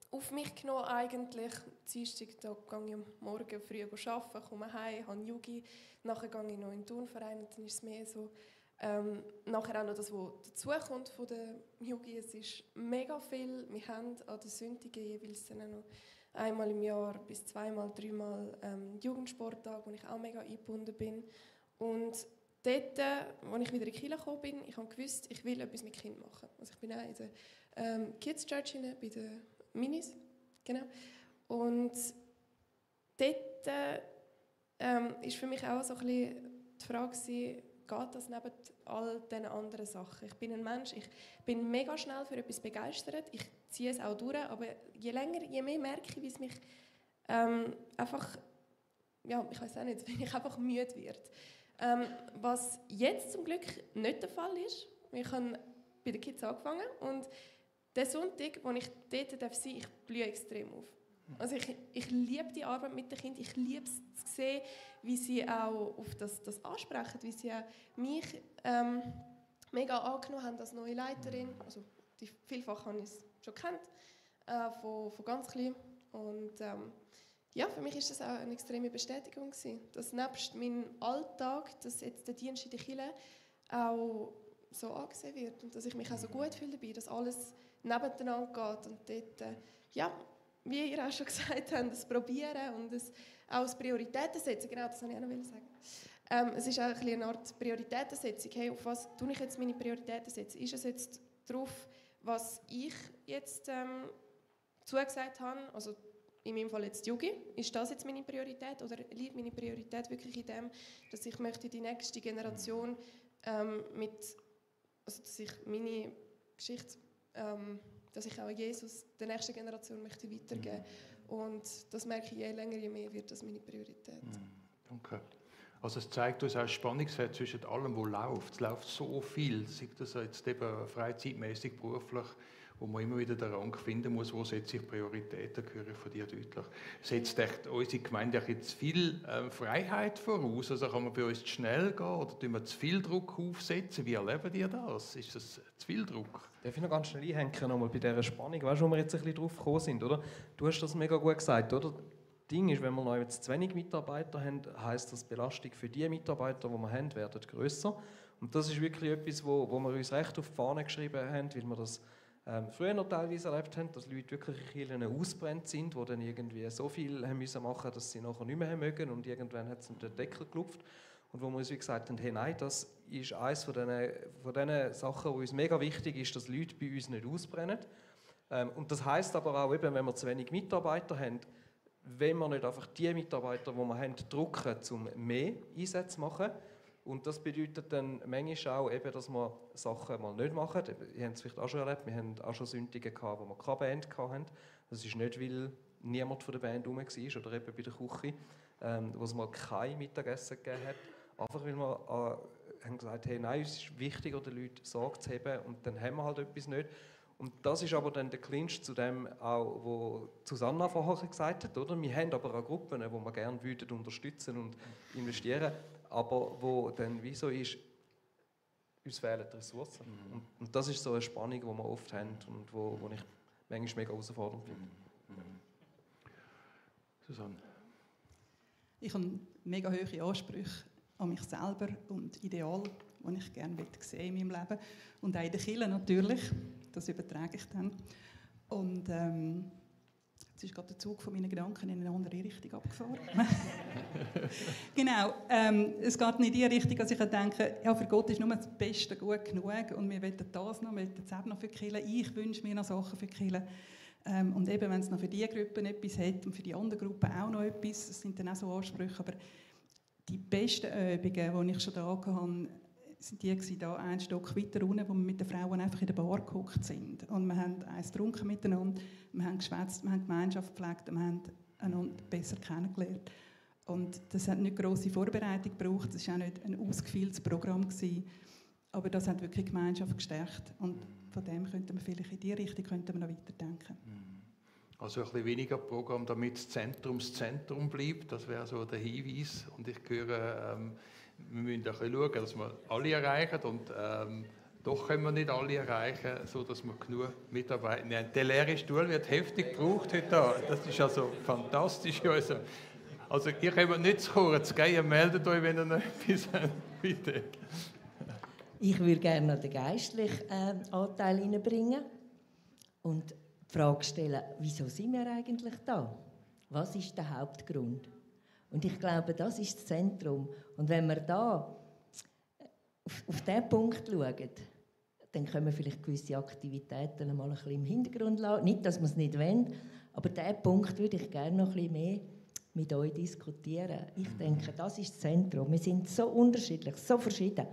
auf mich genommen eigentlich. Dienstag da gehe ich am Morgen früh arbeiten, komme heim, habe Jugi, nachher gehe ich noch in den Turnverein und dann ist es mehr so, nachher auch noch das, was dazukommt von der Jugi. Es ist mega viel. Wir haben an den Sonntagen jeweils dann auch noch einmal im Jahr bis 2-mal, 3-mal Jugendsporttag, wo ich auch mega eingebunden bin. Und dort, als ich wieder in die Kirche gekommen bin, ich habe gewusst, ich will etwas mit Kindern machen. Also ich bin auch in der Kids Church bei den Minis, genau. Und dort ist für mich auch so ein bisschen die Frage gewesen, geht das neben all diesen anderen Sachen? Ich bin ein Mensch, ich bin mega schnell für etwas begeistert, ich ziehe es auch durch, aber je länger, je mehr merke ich, wie es mich einfach, ja, ich weiß auch nicht, wenn ich einfach müde werde. Was jetzt zum Glück nicht der Fall ist, ich habe bei den Kids angefangen und der Sonntag, wo ich dort sein darf, ich blühe extrem auf. Also ich liebe die Arbeit mit den Kindern, ich liebe es zu sehen, wie sie auch auf das ansprechen, wie sie auch mich mega angenommen haben als neue Leiterin. Also vielfach habe ich es schon gekannt, von ganz klein. Und ja, für mich ist das auch eine extreme Bestätigung gewesen, dass nebst meinem Alltag, dass jetzt der Dienst in der Kirche auch so angesehen wird und dass ich mich auch so gut fühle dabei, dass alles nebeneinander geht und dort, ja, wie ihr auch schon gesagt habt, das Probieren und das auch als Prioritäten setzen, genau, das wollte ich auch noch sagen. Es ist auch ein eine Art Prioritätensetzung. Hey, auf was tue ich jetzt meine Prioritäten setzen? Ist es jetzt darauf, was ich jetzt zugesagt habe, also in meinem Fall jetzt Jugi, ist das jetzt meine Priorität oder liegt meine Priorität wirklich in dem, dass ich möchte die nächste Generation also dass ich meine Geschichte, dass ich auch Jesus der nächsten Generation möchte weitergeben. Und das merke ich je länger, je mehr wird das meine Priorität. Danke. Also es zeigt uns auch das Spannungsfeld zwischen allem, was läuft. Es läuft so viel, sei das jetzt eben freizeitmäßig, beruflich, wo man immer wieder den Rang finden muss, wo setze ich Prioritäten, höre ich von dir deutlich. Setzt echt unsere Gemeinde jetzt viel Freiheit voraus? Also kann man bei uns zu schnell gehen oder tun wir zu viel Druck aufsetzen? Wie erleben ihr das? Ist das zu viel Druck? Darf ich noch ganz schnell einhängen nochmal bei dieser Spannung? Weißt du, wo wir jetzt ein bisschen drauf gekommen sind, oder? Du hast das mega gut gesagt, oder? Das Ding ist, wenn wir noch jetzt zu wenig Mitarbeiter haben, heisst das, die Belastung für die Mitarbeiter, die wir haben, werden grösser. Und das ist wirklich etwas, wo wir uns recht auf die Fahne geschrieben haben, weil wir das früher noch teilweise erlebt haben, dass Leute wirklich in Kirchen ausgebrannt sind, die dann irgendwie so viel haben müssen machen, dass sie nachher nicht mehr haben mögen und irgendwann hat es den Deckel gelupft. Und wo wir uns wie gesagt haben, hey, nein, das ist eines von diesen Sachen, die uns mega wichtig ist, dass Leute bei uns nicht ausbrennen. Und das heisst aber auch, eben, wenn wir zu wenig Mitarbeiter haben, wenn wir nicht einfach die Mitarbeiter, die wir haben, drucken, um mehr Einsätze zu machen. Und das bedeutet dann manchmal auch, eben, dass wir Sachen mal nicht machen. Ihr habt es vielleicht auch schon erlebt, wir haben auch schon Sündige gehabt, wo wir keine Band hatten. Das ist nicht, weil niemand von der Band herum war oder eben bei der Küche, wo es mal kein Mittagessen gegeben hat. Einfach weil wir haben gesagt, hey, nein, es ist wichtiger, den Leuten Sorge zu haben und dann haben wir halt etwas nicht. Und das ist aber dann der Clinch zu dem, auch, was Susanna vorher gesagt hat. Oder? Wir haben aber auch Gruppen, die wir gerne unterstützen und investieren, aber wo dann wie so ist, uns fehlen die Ressourcen. Und das ist so eine Spannung, die wir oft haben und wo ich manchmal mega herausfordernd finde. Susanne? Ich habe mega hohe Ansprüche an mich selber und Ideale, die ich gerne sehen in meinem Leben. Und auch in der Kirche natürlich. Das übertrage ich dann. Und jetzt ist gerade der Zug von meinen Gedanken in eine andere Richtung abgefahren. Genau, es geht nicht in die Richtung, dass ich denke, ja, für Gott ist nur das Beste gut genug und wir wollen das noch, wir wollen das auch noch für die Kirche. Ich wünsche mir noch Sachen für die Kirche. Und eben, wenn es noch für diese Gruppen etwas hat und für die anderen Gruppen auch noch etwas, das sind dann auch so Ansprüche, aber die besten Übungen, die ich schon da hatte, sind die da einen Stock weiter unten, wo wir mit den Frauen einfach in der Bar gehockt sind. Und wir haben eins getrunken miteinander, wir haben geschwätzt, wir haben Gemeinschaft gepflegt, wir haben einander besser kennengelernt. Und das hat nicht grosse Vorbereitung gebraucht, es war auch nicht ein ausgefeiltes Programm gewesen, aber das hat wirklich Gemeinschaft gestärkt. Und von dem könnten wir vielleicht in diese Richtung noch weiterdenken. Also ein bisschen weniger Programm, damit das Zentrum bleibt, das wäre so der Hinweis. Und ich höre, wir müssen ein bisschen schauen, dass wir alle erreichen und doch können wir nicht alle erreichen, sodass wir genug Mitarbeiter haben. Der leere Stuhl wird heftig gebraucht heute. Das ist also fantastisch. Also ihr könnt nicht zu kurz gehen, meldet euch, wenn ihr noch etwas habt. Bitte. Ich würde gerne noch den geistlichen Anteil hineinbringen und die Frage stellen, wieso sind wir eigentlich da? Was ist der Hauptgrund? Und ich glaube, das ist das Zentrum. Und wenn wir da auf diesen Punkt schauen, dann können wir vielleicht gewisse Aktivitäten mal ein bisschen im Hintergrund lassen. Nicht, dass wir es nicht wollen, aber diesen Punkt würde ich gerne noch ein bisschen mehr mit euch diskutieren. Ich denke, das ist das Zentrum. Wir sind so unterschiedlich, so verschieden.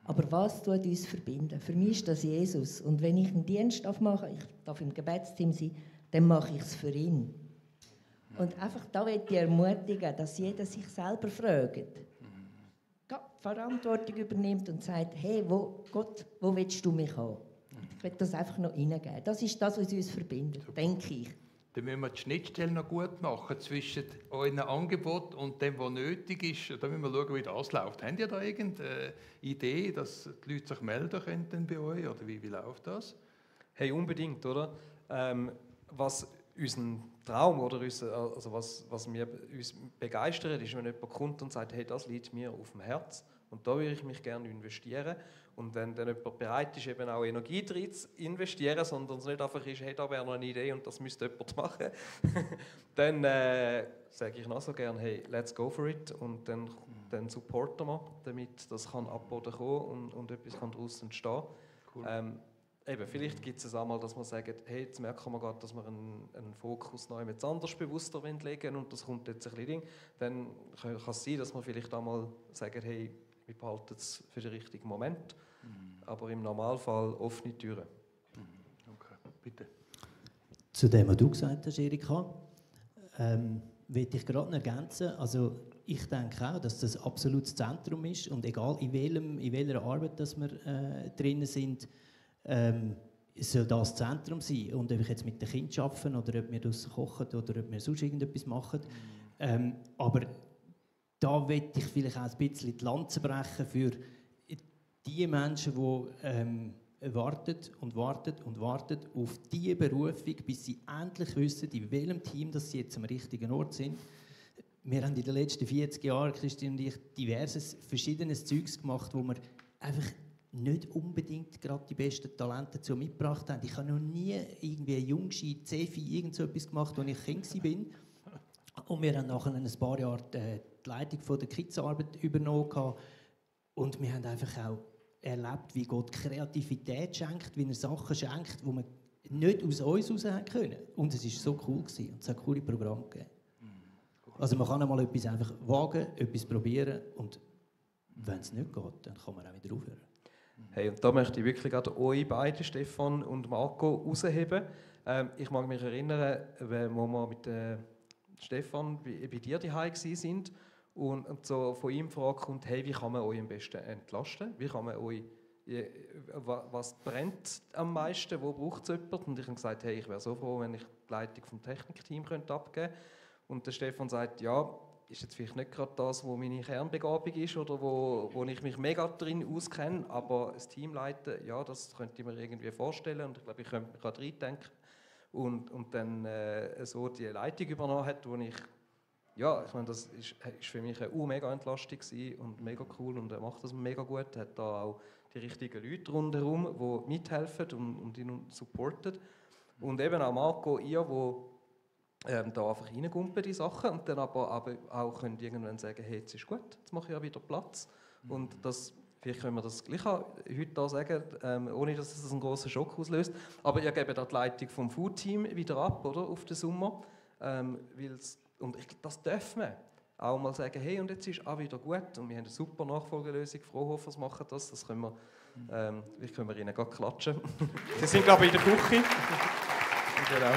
Aber was tut uns verbinden? Für mich ist das Jesus. Und wenn ich einen Dienst mache, ich darf im Gebetsteam sein, dann mache ich es für ihn. Und einfach da möchte ich ermutigen, dass jeder sich selber fragt, die Verantwortung übernimmt und sagt, hey, Gott, wo willst du mich haben? Ich will das einfach noch reingeben. Das ist das, was uns verbindet, denke ich. Dann müssen wir die Schnittstelle noch gut machen zwischen euren Angebot und dem, was nötig ist. Da müssen wir schauen, wie das läuft. Habt ihr da irgendeine Idee, dass die Leute sich melden können bei euch? Oder wie läuft das? Hey, unbedingt, oder? Was unseren Traum oder was mir uns begeistert, ist, wenn jemand kommt und sagt, hey, das liegt mir auf dem Herz und da würde ich mich gerne investieren. Und wenn dann jemand bereit ist, eben auch Energie drin zu investieren, sondern es nicht einfach ist, hey, da wäre noch eine Idee und das müsste jemand machen, dann sage ich noch so gerne, hey, let's go for it. Und dann supporten wir, damit das kann ab Boden kommen und etwas kann daraus entstehen. Cool. Eben, vielleicht gibt es einmal, dass wir sagen, hey, jetzt merken wir gerade, dass wir einen Fokus noch jemand anders bewusster legen und das kommt jetzt ein bisschen Ding. Dann kann es sein, dass wir vielleicht einmal sagen, hey, wir behalten es für den richtigen Moment. Aber im Normalfall offene Türen. Okay, bitte. Zu dem, was du gesagt hast, Erika, will ich gerade noch ergänzen. Also ich denke auch, dass das absolut das Zentrum ist und egal in welcher Arbeit dass wir drinnen sind, soll das Zentrum sein. Und ob ich jetzt mit den Kindern arbeite oder ob wir das kochen oder ob wir sonst irgendetwas machen. Aber da will ich vielleicht auch ein bisschen die Lanze brechen für die Menschen, die warten und warten und warten auf diese Berufung, bis sie endlich wissen, in welchem Team dass sie jetzt am richtigen Ort sind. Wir haben in den letzten 40 Jahren, Christine und ich, diverses, verschiedenes Zeugs gemacht, wo wir einfach nicht unbedingt gerade die besten Talente dazu mitgebracht haben. Ich habe noch nie irgendwie Jungschi, Cefi, irgend so etwas gemacht, als ich Kind war. Und wir haben nachher ein paar Jahre die Leitung von der Kids-Arbeit übernommen. Und wir haben einfach auch erlebt, wie Gott Kreativität schenkt, wie er Sachen schenkt, die wir nicht aus uns heraus haben können. Und es war so cool gewesen, und es hat coole Programme gegeben. Also man kann einmal etwas einfach wagen, etwas probieren und wenn es nicht geht, dann kann man auch wieder aufhören. Hey, und da möchte ich wirklich gerade euch beide, Stefan und Marco, rausheben. Ich mag mich erinnern, wo wir mit Stefan bei dir daheim waren und so von ihm die Frage kommt, hey, wie kann man euch am besten entlasten? Wie kann man euch, was brennt am meisten? Wo braucht es jemanden? Und ich habe gesagt, hey, ich wäre so froh, wenn ich die Leitung vom Technikteam abgeben könnte. Und der Stefan sagt, ja, ist jetzt vielleicht nicht gerade das, wo meine Kernbegabung ist oder wo ich mich mega drin auskenne, aber das Team leiten, ja, das könnte ich mir irgendwie vorstellen und ich glaube, ich könnte mich gerade reindenken. Und dann so die Leitung übernommen hat, wo ich, ja, ich meine, das ist für mich eine mega Entlastung gewesen und mega cool und er macht das mega gut, hat da auch die richtigen Leute rundherum, die mithelfen und ihn supporten. Und eben auch Marco, ihr, wo da einfach reingumpen die Sachen und dann aber auch können irgendwann sagen, hey, jetzt ist gut, jetzt mache ich ja wieder Platz. Und das, vielleicht können wir das gleich auch heute da sagen, ohne dass es einen grossen Schock auslöst. Aber ihr gebt auch die Leitung vom Food-Team wieder ab, oder, auf den Sommer. Und das dürfen wir. Auch mal sagen, hey, und jetzt ist auch wieder gut und wir haben eine super Nachfolgelösung, Frohhofers machen das können wir, vielleicht können wir ihnen gerade klatschen. Sie sind, glaube ich, in der Küche. Genau.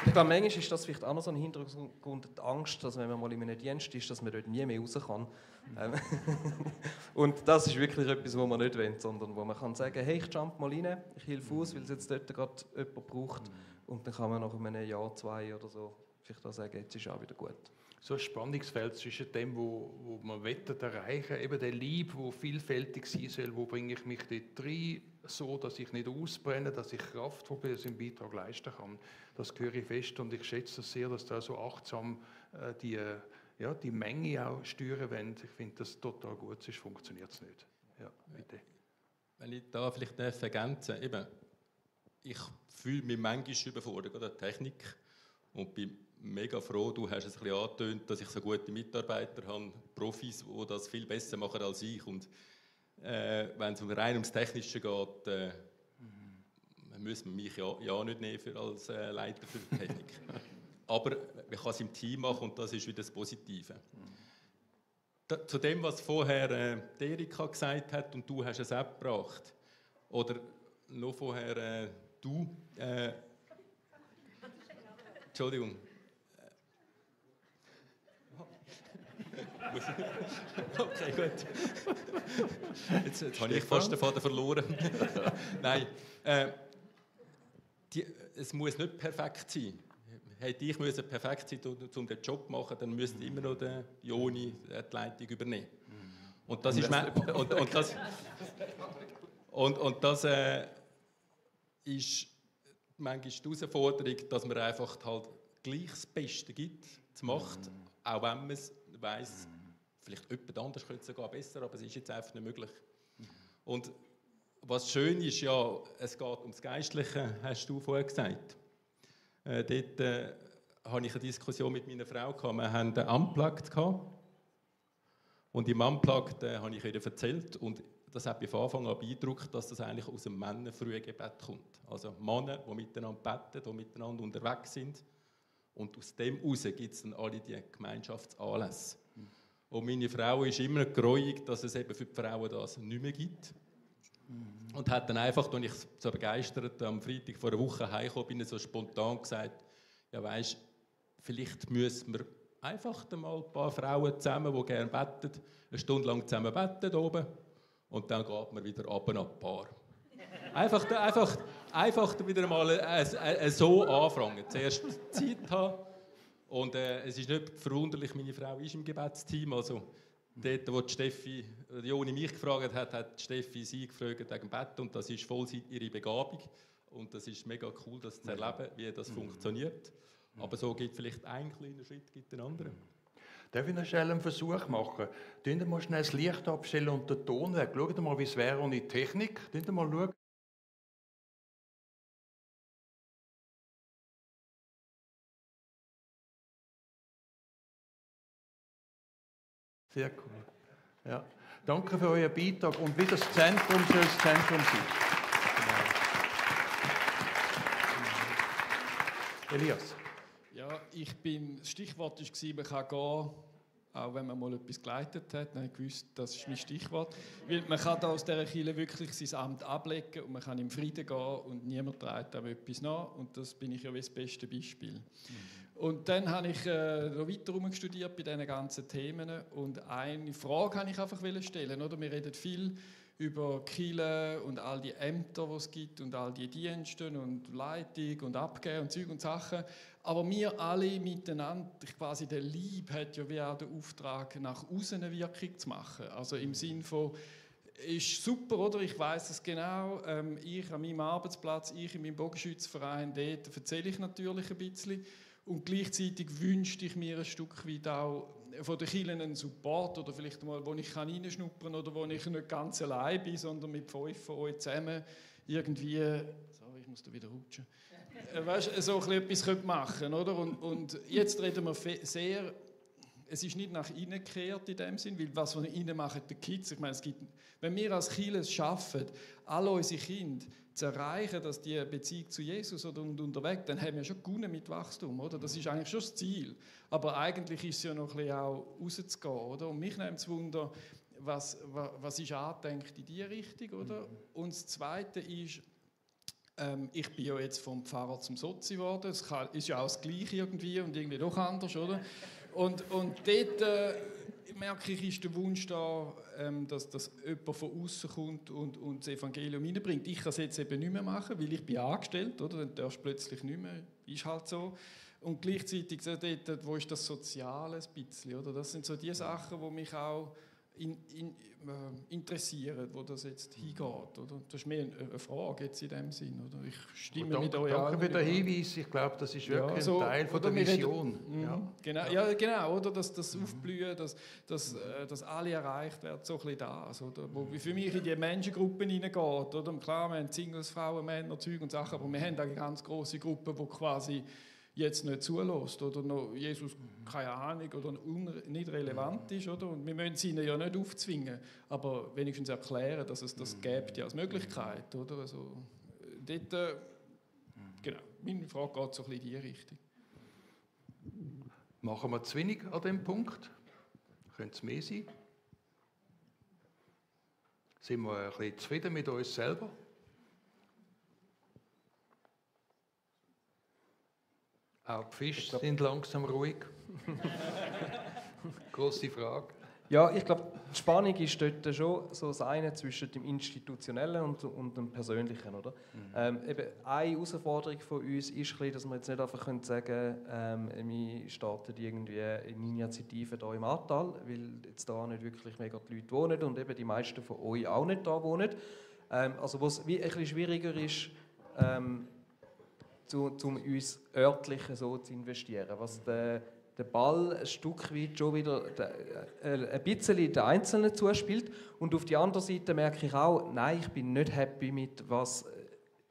Ich glaube, manchmal ist das vielleicht auch noch so ein Hintergrund, die Angst, dass wenn man mal in einem Dienst ist, dass man dort nie mehr raus kann. Und das ist wirklich etwas, was man nicht will, sondern wo man kann sagen, hey, ich jump mal rein, ich helfe aus, weil es jetzt dort gerade jemand braucht. Und dann kann man nach einem Jahr, 2 oder so vielleicht auch sagen, jetzt ist auch wieder gut. So ein Spannungsfeld zwischen dem, wo man erreichen will, eben der Liebe, wo vielfältig sein soll, wo bringe ich mich dort rein, so dass ich nicht ausbrenne, dass ich kraftvoll einen Beitrag leisten kann. Das höre ich fest und ich schätze das sehr, dass da so achtsam die Menge auch steuern wollen. Ich finde das total gut, sonst funktioniert es nicht. Ja, bitte. Wenn ich da vielleicht ergänzen darf, eben, ich fühle mich manchmal überfordert, der Technik. Und bei mega froh, du hast es ein bisschen angetönt, dass ich so gute Mitarbeiter habe, Profis, die das viel besser machen als ich. Und wenn es rein ums Technische geht, muss man mich ja nicht nehmen als Leiter für die Technik. Aber man kann es im Team machen und das ist wieder das Positive. Zu dem, was vorher Erika gesagt hat und du hast es auch gebracht, oder noch vorher du, Entschuldigung. Okay, gut. Jetzt habe ich fast den Faden verloren. Nein, es muss nicht perfekt sein. Hätte ich perfekt sein um den Job zu machen, dann müsste immer noch der Joni die Leitung übernehmen. Und das ist ist manchmal die Herausforderung, dass man einfach halt gleich das Beste gibt, zu machen, auch wenn man es weiss, vielleicht jemand anders könnte es sogar besser, aber es ist jetzt einfach nicht möglich. Und was schön ist, ja, es geht ums Geistliche, hast du vorher gesagt. Dort hatte ich eine Diskussion mit meiner Frau. Wir hatten einen Unplugged. Und im Unplugged habe ich ihr erzählt. Und das hat mich von Anfang an beeindruckt, dass das eigentlich aus dem Männerfrühgebet kommt. Also Männer, die miteinander beten, die miteinander unterwegs sind. Und aus dem heraus gibt es dann alle die Gemeinschaftsanlässe. Und meine Frau ist immer gereuig, dass es eben für die Frauen das nicht mehr gibt. Und hat dann einfach, als ich so begeistert am Freitag vor einer Woche heimgekommen bin, so spontan gesagt, ja weisst, vielleicht müssen wir einfach mal ein paar Frauen zusammen, die gerne beten, eine Stunde lang zusammen beten oben und dann geht man wieder ab und ab Paar. Einfach wieder mal so anfangen. Zuerst Zeit haben und es ist nicht verwunderlich, meine Frau ist im Gebetsteam, also dort, wo die Steffi, Joni mich gefragt hat, hat Steffi sie gefragt wegen dem Bett und das ist voll ihre Begabung und das ist mega cool, das zu erleben, wie das funktioniert. Aber so geht vielleicht ein kleiner Schritt, gibt den anderen. Darf ich noch schnell einen Versuch machen? Schauen Sie mal schnell das Licht abstellen und den Ton weg. Schauen Sie mal, wie es wäre ohne Technik. Schauen Sie mal schauen. Sehr cool. Ja. Danke für euren Beitrag. Und wie das Zentrum soll das Zentrum sein. Genau. Elias. Ja, das Stichwort war, man kann gehen, auch wenn man mal etwas geleitet hat. Dann habe ich gewusst, das ist mein Stichwort. Weil man kann da aus dieser Kirche wirklich sein Amt ablegen und man kann im Frieden gehen und niemand trägt einem etwas nach. Und das bin ich ja wie das beste Beispiel. Und dann habe ich noch weiter studiert bei diesen ganzen Themen und eine Frage wollte ich einfach stellen. Oder? Wir reden viel über Kirche und all die Ämter, die es gibt und all die Dienste und Leitung und Abgeben und Zeug und Sachen. Aber wir alle miteinander, quasi der Leib hat ja wie auch den Auftrag, nach außen eine Wirkung zu machen. Also im Sinn von, ist super, oder? Ich weiss es genau. Ich an meinem Arbeitsplatz, ich in meinem Bogenschützverein, dort erzähle ich natürlich ein bisschen. Und gleichzeitig wünschte ich mir ein Stück weit auch von den Kirchen einen Support oder vielleicht mal, wo ich reinschnuppern kann oder wo ich nicht ganz allein bin, sondern mit 5 von euch zusammen irgendwie, sorry, ich muss da wieder rutschen, weißt, so etwas machen, oder? Und jetzt reden wir sehr, es ist nicht nach innen gekehrt in dem Sinn, weil was von innen machen die Kids, ich meine, es gibt, wenn wir als Kirche es schaffen, alle unsere Kinder zu erreichen, dass die Beziehung zu Jesus oder unterwegs, dann haben wir schon gewonnen mit Wachstum, oder? Das ist eigentlich schon das Ziel. Aber eigentlich ist es ja noch ein bisschen auch rauszugehen, oder? Und mich nimmt es Wunder, was ist angedenkt in diese Richtung, oder? Und das Zweite ist, ich bin ja jetzt vom Pfarrer zum Sozi geworden, das ist ja auch das Gleiche irgendwie und irgendwie doch anders, oder? Und dort merke ich, ist der Wunsch da, dass jemand von außen kommt und das Evangelium hineinbringt. Ich kann es jetzt eben nicht mehr machen, weil ich bin angestellt, oder? Dann darfst du plötzlich nicht mehr, ist halt so. Und gleichzeitig dort, wo ist das Soziale ein bisschen, oder? Das sind so die Sachen, die mich auch interessieren, wo das jetzt hingeht, oder? Das ist mehr eine Frage jetzt in dem Sinn, oder? Ich stimme mit euch an. Danke für den Hinweis. Ich glaube, das ist wirklich ein Teil von der Vision. Genau, oder? Das Aufblühen, dass alle erreicht werden, so ein bisschen das, oder? Wo für mich in die Menschengruppen hineingeht, oder? Klar, wir haben Singles, Frauen, Männer, Zeug und Sachen, aber wir haben eine ganz grosse Gruppe, die quasi jetzt nicht zulässt oder noch Jesus, keine Ahnung, oder nicht relevant ist. Oder? Und wir müssen es ihnen ja nicht aufzwingen, aber wenigstens erklären, dass es das gibt ja als Möglichkeit. Oder? Also, dort, genau, meine Frage geht so ein bisschen in die Richtung. Machen wir zu wenig an dem Punkt? Könnte es mehr sein? Sind wir ein bisschen zufrieden mit uns selber? Auch die Fische sind langsam ruhig. Grosse Frage. Ja, ich glaube, die Spannung ist dort schon so das eine zwischen dem Institutionellen und dem Persönlichen. Oder? Eben eine Herausforderung von uns ist, dass wir jetzt nicht einfach sagen können, wir starten irgendwie eine Initiative hier im Aartal, weil jetzt da nicht wirklich mega die Leute wohnen und eben die meisten von euch auch nicht da wohnen. Also wo es wie ein bisschen schwieriger ist, um uns örtlich so zu investieren. Was der Ball ein Stück weit schon wieder ein bisschen den Einzelnen zuspielt. Und auf die andere Seite merke ich auch, nein, ich bin nicht happy mit, was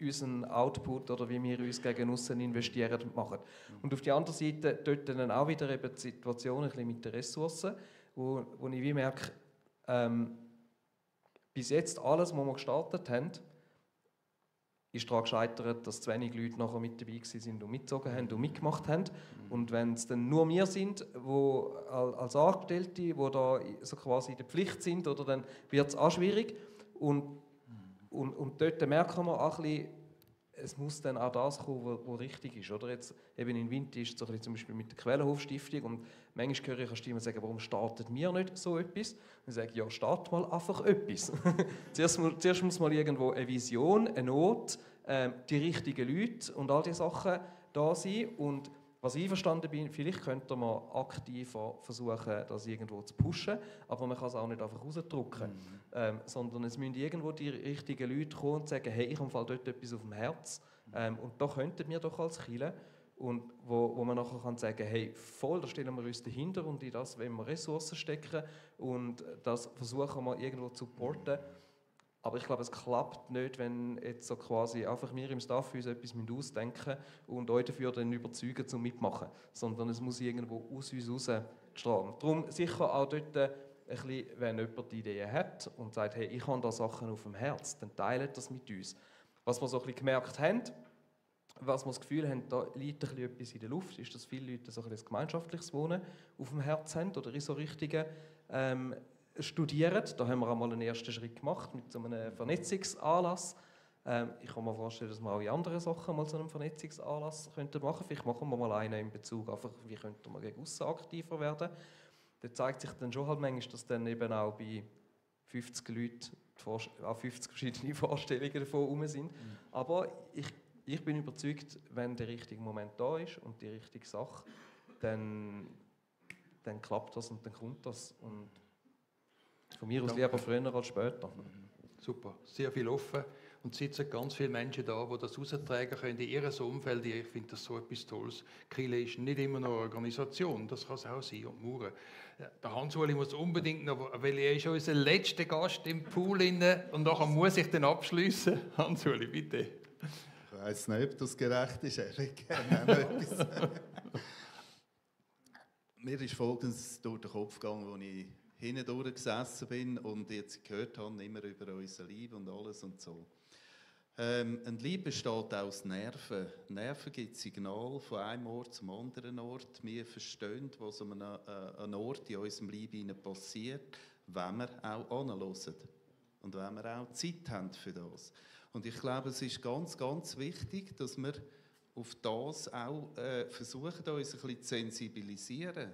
unseren Output oder wie wir uns gegen aussen investieren und machen. Und auf die andere Seite dort dann auch wieder eben die Situation ein bisschen mit den Ressourcen, wo ich wie merke, bis jetzt alles, was wir gestartet haben, ist daran gescheitert, dass zu wenig Leute nachher mit dabei waren und mitgezogen haben und mitgemacht haben. Und wenn es dann nur wir sind, wo als Angestellte, die da so quasi in der Pflicht sind, oder dann wird es auch schwierig. Und dort merken wir auch ein bisschen, es muss dann auch das kommen, was richtig ist. Oder jetzt eben in Winti ist es so ein bisschen zum Beispiel mit der Quellenhof-Stiftung und manchmal höre ich eine Stimme sagen, warum startet mir nicht so etwas? Und ich sage, ja, start mal einfach etwas. zuerst muss mal irgendwo eine Vision, eine Not, die richtigen Leute und all diese Sachen da sein. Und was ich einverstanden bin, vielleicht könnte man aktiver versuchen, das irgendwo zu pushen, aber man kann es auch nicht einfach rausdrücken. Sondern es müssen irgendwo die richtigen Leute kommen und sagen, hey, ich habe dort etwas auf dem Herz und da könnten wir doch als Kirche. Und wo man nachher kann sagen, hey, voll, da stellen wir uns dahinter und in das wollen wir Ressourcen stecken und das versuchen wir irgendwo zu supporten. Aber ich glaube, es klappt nicht, wenn jetzt so quasi einfach wir im Staff uns etwas ausdenken und euch dafür dann überzeugen zum Mitmachen. Sondern es muss irgendwo aus uns raus strahlen. Darum sicher auch dort ein bisschen, wenn jemand die Idee hat und sagt, hey, ich habe da Sachen auf dem Herz, dann teilt das mit uns. Was wir so ein bisschen gemerkt haben, was wir das Gefühl haben, da liegt ein bisschen etwas in der Luft, ist, dass viele Leute so ein bisschen gemeinschaftliches Wohnen auf dem Herz haben oder in so richtigen studieren. Da haben wir einmal einen ersten Schritt gemacht mit so einem Vernetzungsanlass. Ich kann mir vorstellen, dass wir auch in anderen Sachen mal so einen Vernetzungsanlass machen könnten. Vielleicht machen wir mal einen in Bezug auf, wie könnte man gegen aussen aktiver werden. Da zeigt sich dann schon halt manchmal, dass dann eben auch bei 50 Leuten auch 50 verschiedene Vorstellungen davon herum sind. Aber ich bin überzeugt, wenn der richtige Moment da ist und die richtige Sache, dann klappt das und dann kommt das. Und von mir aus lieber früher als später. Super, sehr viel offen. Und es sitzen ganz viele Menschen da, die das raustragen können in ihrem Umfeld. Ich finde das so etwas Tolles. Kirche ist nicht immer noch eine Organisation, das kann es auch sein. Und Mauern. Der Hans-Uli muss unbedingt noch, weil er ist unser letzter Gast im Pool und nachher muss ich den abschliessen. Hans-Uli, bitte. Ich weiss nicht, ob das gerecht ist, Erik. Gerne etwas. Mir ist Folgendes durch den Kopf gegangen, als ich hindurch gesessen bin und jetzt gehört habe, immer über unser Liebe und alles und so. Ein Liebe besteht aus Nerven. Nerven gibt Signal von einem Ort zum anderen Ort. Wir verstehen, was an einem Ort in unserem Leben passiert, wenn wir auch anhören. Und wenn wir auch Zeit haben für das. Und ich glaube, es ist ganz, ganz wichtig, dass wir auf das auch versuchen, uns ein bisschen zu sensibilisieren.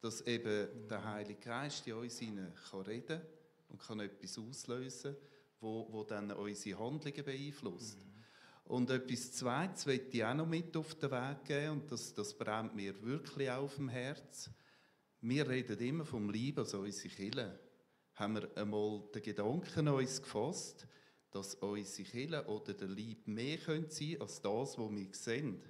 Dass eben der Heilige Geist in uns reden kann und kann etwas auslösen, wo dann unsere Handlungen beeinflusst. Und etwas Zweites möchte ich auch noch mit auf den Weg geben, und das brennt mir wirklich auf dem Herz. Wir reden immer vom Lieb, also unsere Kirche. Haben wir einmal den Gedanken uns gefasst, dass unsere Kirche oder der Lieb mehr sein können als das, was wir sehen.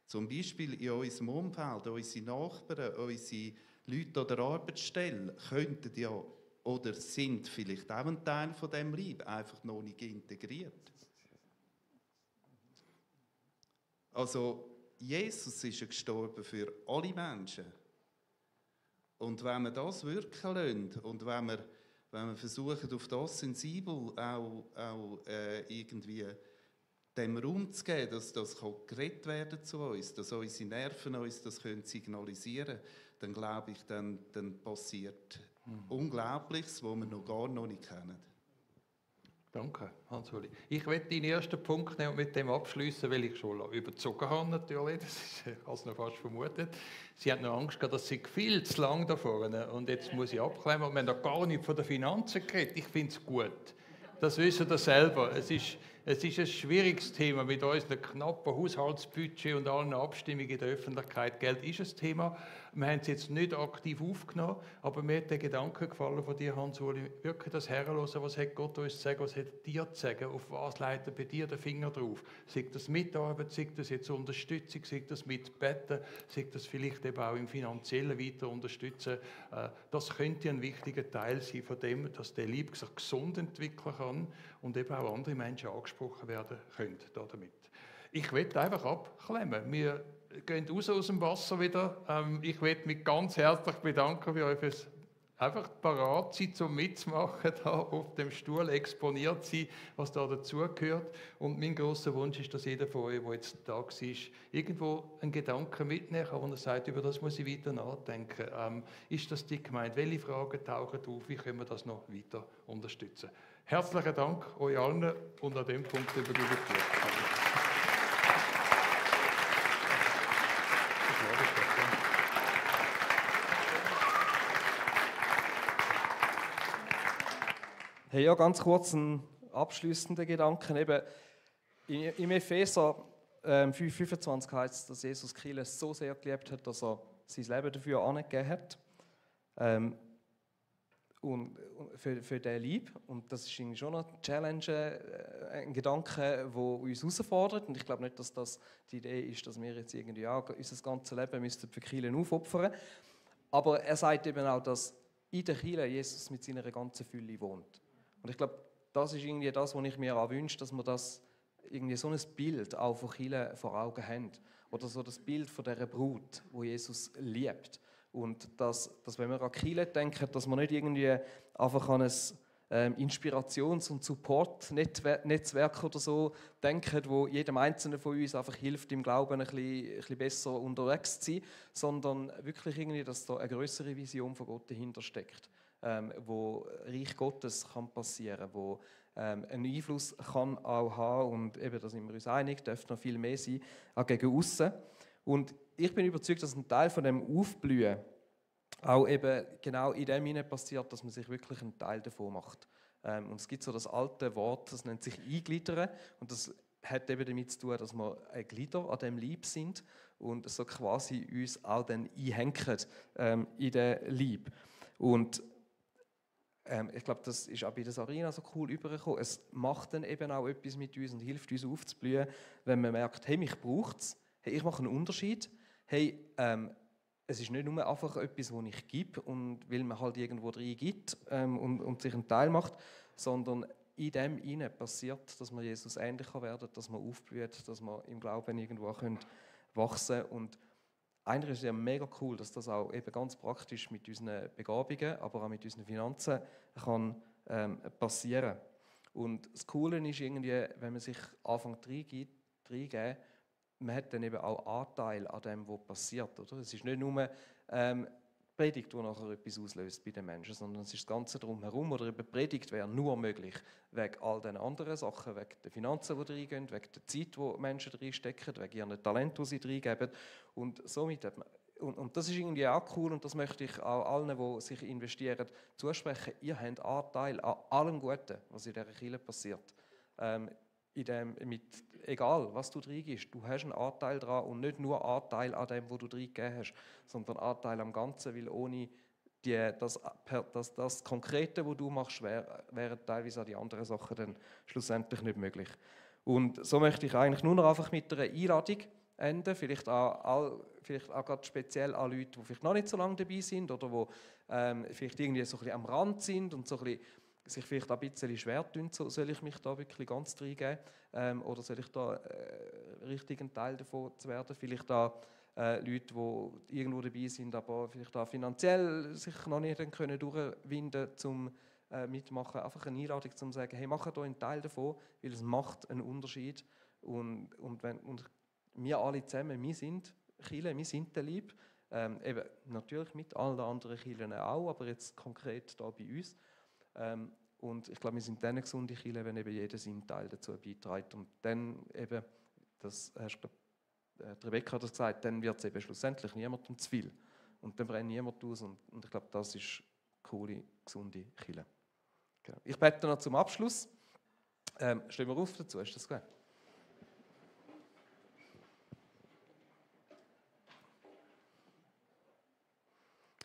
Zum Beispiel in unserem Umfeld, unsere Nachbarn, unsere Leute an der Arbeitsstelle könnten ja oder sind vielleicht auch ein Teil von diesem Lieb, einfach noch nicht integriert. Also Jesus ist ja gestorben für alle Menschen. Und wenn wir das wirken lassen und wenn wir versuchen, auf das sensibel auch irgendwie dem Raum zu geben, dass das geredet werden zu uns, dass unsere Nerven uns das signalisieren können, dann glaube ich, dann passiert Unglaubliches, was wir noch gar nicht kennen. Danke, Hans-Uli. Ich werde deinen ersten Punkt nehmen und mit dem abschließen, weil ich schon überzogen habe natürlich. Das ist, ich habe es noch fast vermutet. Sie hat noch Angst gehabt, dass sie viel zu lang da vorne und jetzt muss ich abklemmen. Wir haben noch gar nicht von den Finanzen geredet. Ich finde es gut. Das wissen Sie selber. Es ist ein schwieriges Thema mit unserem knappen Haushaltsbudget und allen Abstimmungen in der Öffentlichkeit. Geld ist ein Thema. Wir haben es jetzt nicht aktiv aufgenommen, aber mir hat der Gedanke gefallen von dir, Hans-Uli, wirklich das Herrenhören, was hat Gott uns zu sagen, was hat dir zu sagen, auf was leitet bei dir der Finger drauf? Sei das Mitarbeit, sei das jetzt Unterstützung, sei das Mitbeten, sei das vielleicht eben auch im Finanziellen weiter unterstützen. Das könnte ein wichtiger Teil sein von dem, dass der Liebe sich gesund entwickeln kann und eben auch andere Menschen angesprochen werden können damit. Ich will einfach abklemmen. Wir gehen raus aus dem Wasser wieder. Ich will mich ganz herzlich bedanken für euch fürs einfach parat sein, zum mitzumachen, da auf dem Stuhl exponiert sein, was da dazugehört. Und mein grosser Wunsch ist, dass jeder von euch, der jetzt da war, irgendwo einen Gedanken mitnehmen kann, wo er sagt, über das muss ich weiter nachdenken. Ist das die Gemeinde? Welche Fragen tauchen auf? Wie können wir das noch weiter unterstützen? Herzlichen Dank euch allen und an dem Punkt übergebe ich dir. Hey, ja, ganz kurz ein abschließender Gedanke. Eben, im Epheser 5,25 heißt es, dass Jesus Kirche so sehr geliebt hat, dass er sein Leben dafür angegeben hat. Und für diesen Liebe. Und das ist irgendwie schon eine Challenge, ein Gedanke, der uns herausfordert. Und ich glaube nicht, dass das die Idee ist, dass wir jetzt irgendwie unser ganzes Leben für Kirche aufopfern müssen. Aber er sagt eben auch, dass in der Kirche Jesus mit seiner ganzen Fülle wohnt. Und ich glaube, das ist irgendwie das, was ich mir auch wünsche, dass wir das irgendwie so ein Bild auch von Kirche vor Augen haben. Oder so das Bild von dieser Brut, wo Jesus liebt. Und dass wenn wir an Kirche denken, dass man nicht irgendwie einfach an ein Inspirations- und Support-Netzwerk oder so denken, wo jedem Einzelnen von uns einfach hilft, im Glauben ein bisschen besser unterwegs zu sein, sondern wirklich irgendwie, dass da eine größere Vision von Gott dahinter steckt. Wo Reich Gottes kann passieren, wo einen Einfluss kann auch haben und eben, da sind wir uns einig, darf noch viel mehr sein, auch gegen aussen. Und ich bin überzeugt, dass ein Teil von dem Aufblühen auch eben genau in dem hinein passiert, dass man sich wirklich einen Teil davon macht. Und es gibt so das alte Wort, das nennt sich Eingliedern und das hat eben damit zu tun, dass wir ein Glieder an dem Lieb sind und so quasi uns auch dann einhängen in den Lieb. Und ich glaube, das ist auch bei der Sarina so cool übergekommen. Es macht dann eben auch etwas mit uns und hilft uns aufzublühen, wenn man merkt, hey, mich braucht es, hey, ich mache einen Unterschied, hey, es ist nicht nur einfach etwas, das ich gebe und weil man halt irgendwo drin gibt und sich einen Teil macht, sondern in dem hinein passiert, dass man Jesus ähnlicher werden, dass man aufblüht, dass man im Glauben irgendwo wachsen können. Und eigentlich ist es ja mega cool, dass das auch eben ganz praktisch mit unseren Begabungen, aber auch mit unseren Finanzen kann passieren. Und das Coole ist irgendwie, wenn man sich anfängt reingeben, man hat dann eben auch Anteil an dem, was passiert. Oder? Es ist nicht nur Predigt, die nachher etwas auslöst bei den Menschen, sondern es ist das Ganze drumherum. Oder eben Predigt wäre nur möglich wegen all den anderen Sachen, wegen der Finanzen, die reingehen, wegen der Zeit, die Menschen reinstecken, wegen ihren Talenten, die sie reingeben. Und somit hat man, und das ist irgendwie auch cool und das möchte ich auch allen, die sich investieren, zusprechen. Ihr habt Anteil an allem Guten, was in dieser Kirche passiert. Egal, was du reingibst, du hast einen Anteil daran und nicht nur Anteil an dem, was du reingegeben hast, sondern Anteil am Ganzen, weil ohne das Konkrete, was du machst, wären teilweise auch die anderen Sachen dann schlussendlich nicht möglich. Und so möchte ich eigentlich nur noch einfach mit einer Einladung enden, vielleicht auch gerade speziell an Leute, die vielleicht noch nicht so lange dabei sind oder die vielleicht irgendwie so ein bisschen am Rand sind und so ein bisschen sich vielleicht auch ein bisschen schwer tun, soll ich mich da wirklich ganz reingeben oder soll ich da richtigen Teil davon zu werden? Vielleicht auch Leute, die irgendwo dabei sind, aber vielleicht auch finanziell sich noch nicht können durchwinden zum mitmachen. Einfach eine Einladung, um zu sagen, hey, macht hier einen Teil davon, weil es macht einen Unterschied. Und wir alle zusammen, wir sind Kirche, wir sind der Leib. Eben, natürlich mit allen anderen Kirchen auch, aber jetzt konkret hier bei uns. Und ich glaube, wir sind dann eine gesunde Kirche, wenn eben jeder seinen Teil dazu beiträgt. Und dann eben, das hast du, Rebecca hat das gesagt, dann wird es eben schlussendlich niemandem zu viel. Und dann brennt niemand aus. Und ich glaube, das ist eine coole, gesunde Kirche. Genau. Ich bete noch zum Abschluss. Stehen wir auf dazu, ist das gut?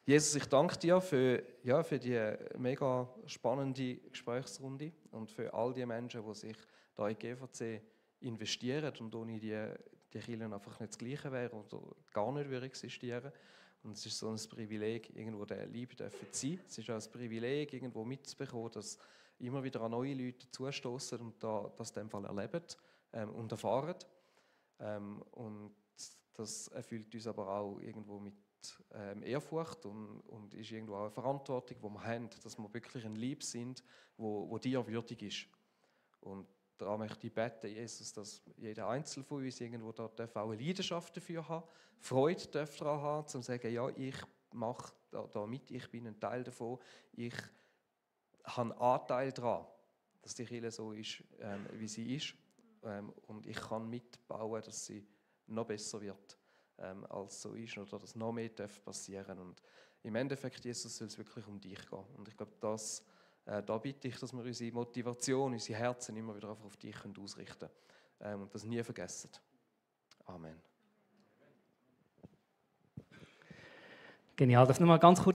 Jesus, ich danke dir für die mega spannende Gesprächsrunde und für all die Menschen, die sich da in GVC investieren und ohne die Kirche einfach nicht das Gleiche wäre oder gar nicht würde existieren. Und es ist so ein Privileg, irgendwo der Liebe zu sein. Es ist auch ein Privileg, irgendwo mitzubekommen, dass immer wieder an neue Leute zustoßen und das in dem Fall erleben und erfahren. Und das erfüllt uns aber auch irgendwo mit Ehrfurcht und ist irgendwo auch eine Verantwortung, die wir haben, dass wir wirklich ein Lieb sind, wo dir würdig ist. Und daran möchte ich beten, Jesus, dass jeder Einzelne von uns irgendwo da auch eine Leidenschaft dafür haben, Freude daran haben, zu sagen, ja, ich mache da mit, ich bin ein Teil davon, ich habe Anteil daran, dass die Kirche so ist, wie sie ist, und ich kann mitbauen, dass sie noch besser wird, als so ist, oder dass noch mehr passieren darf. Und im Endeffekt, Jesus, soll es wirklich um dich gehen. Und ich glaube, da bitte ich, dass wir unsere Motivation, unsere Herzen immer wieder auf dich ausrichten können und das nie vergessen. Amen. Genial, das nochmal ganz kurz.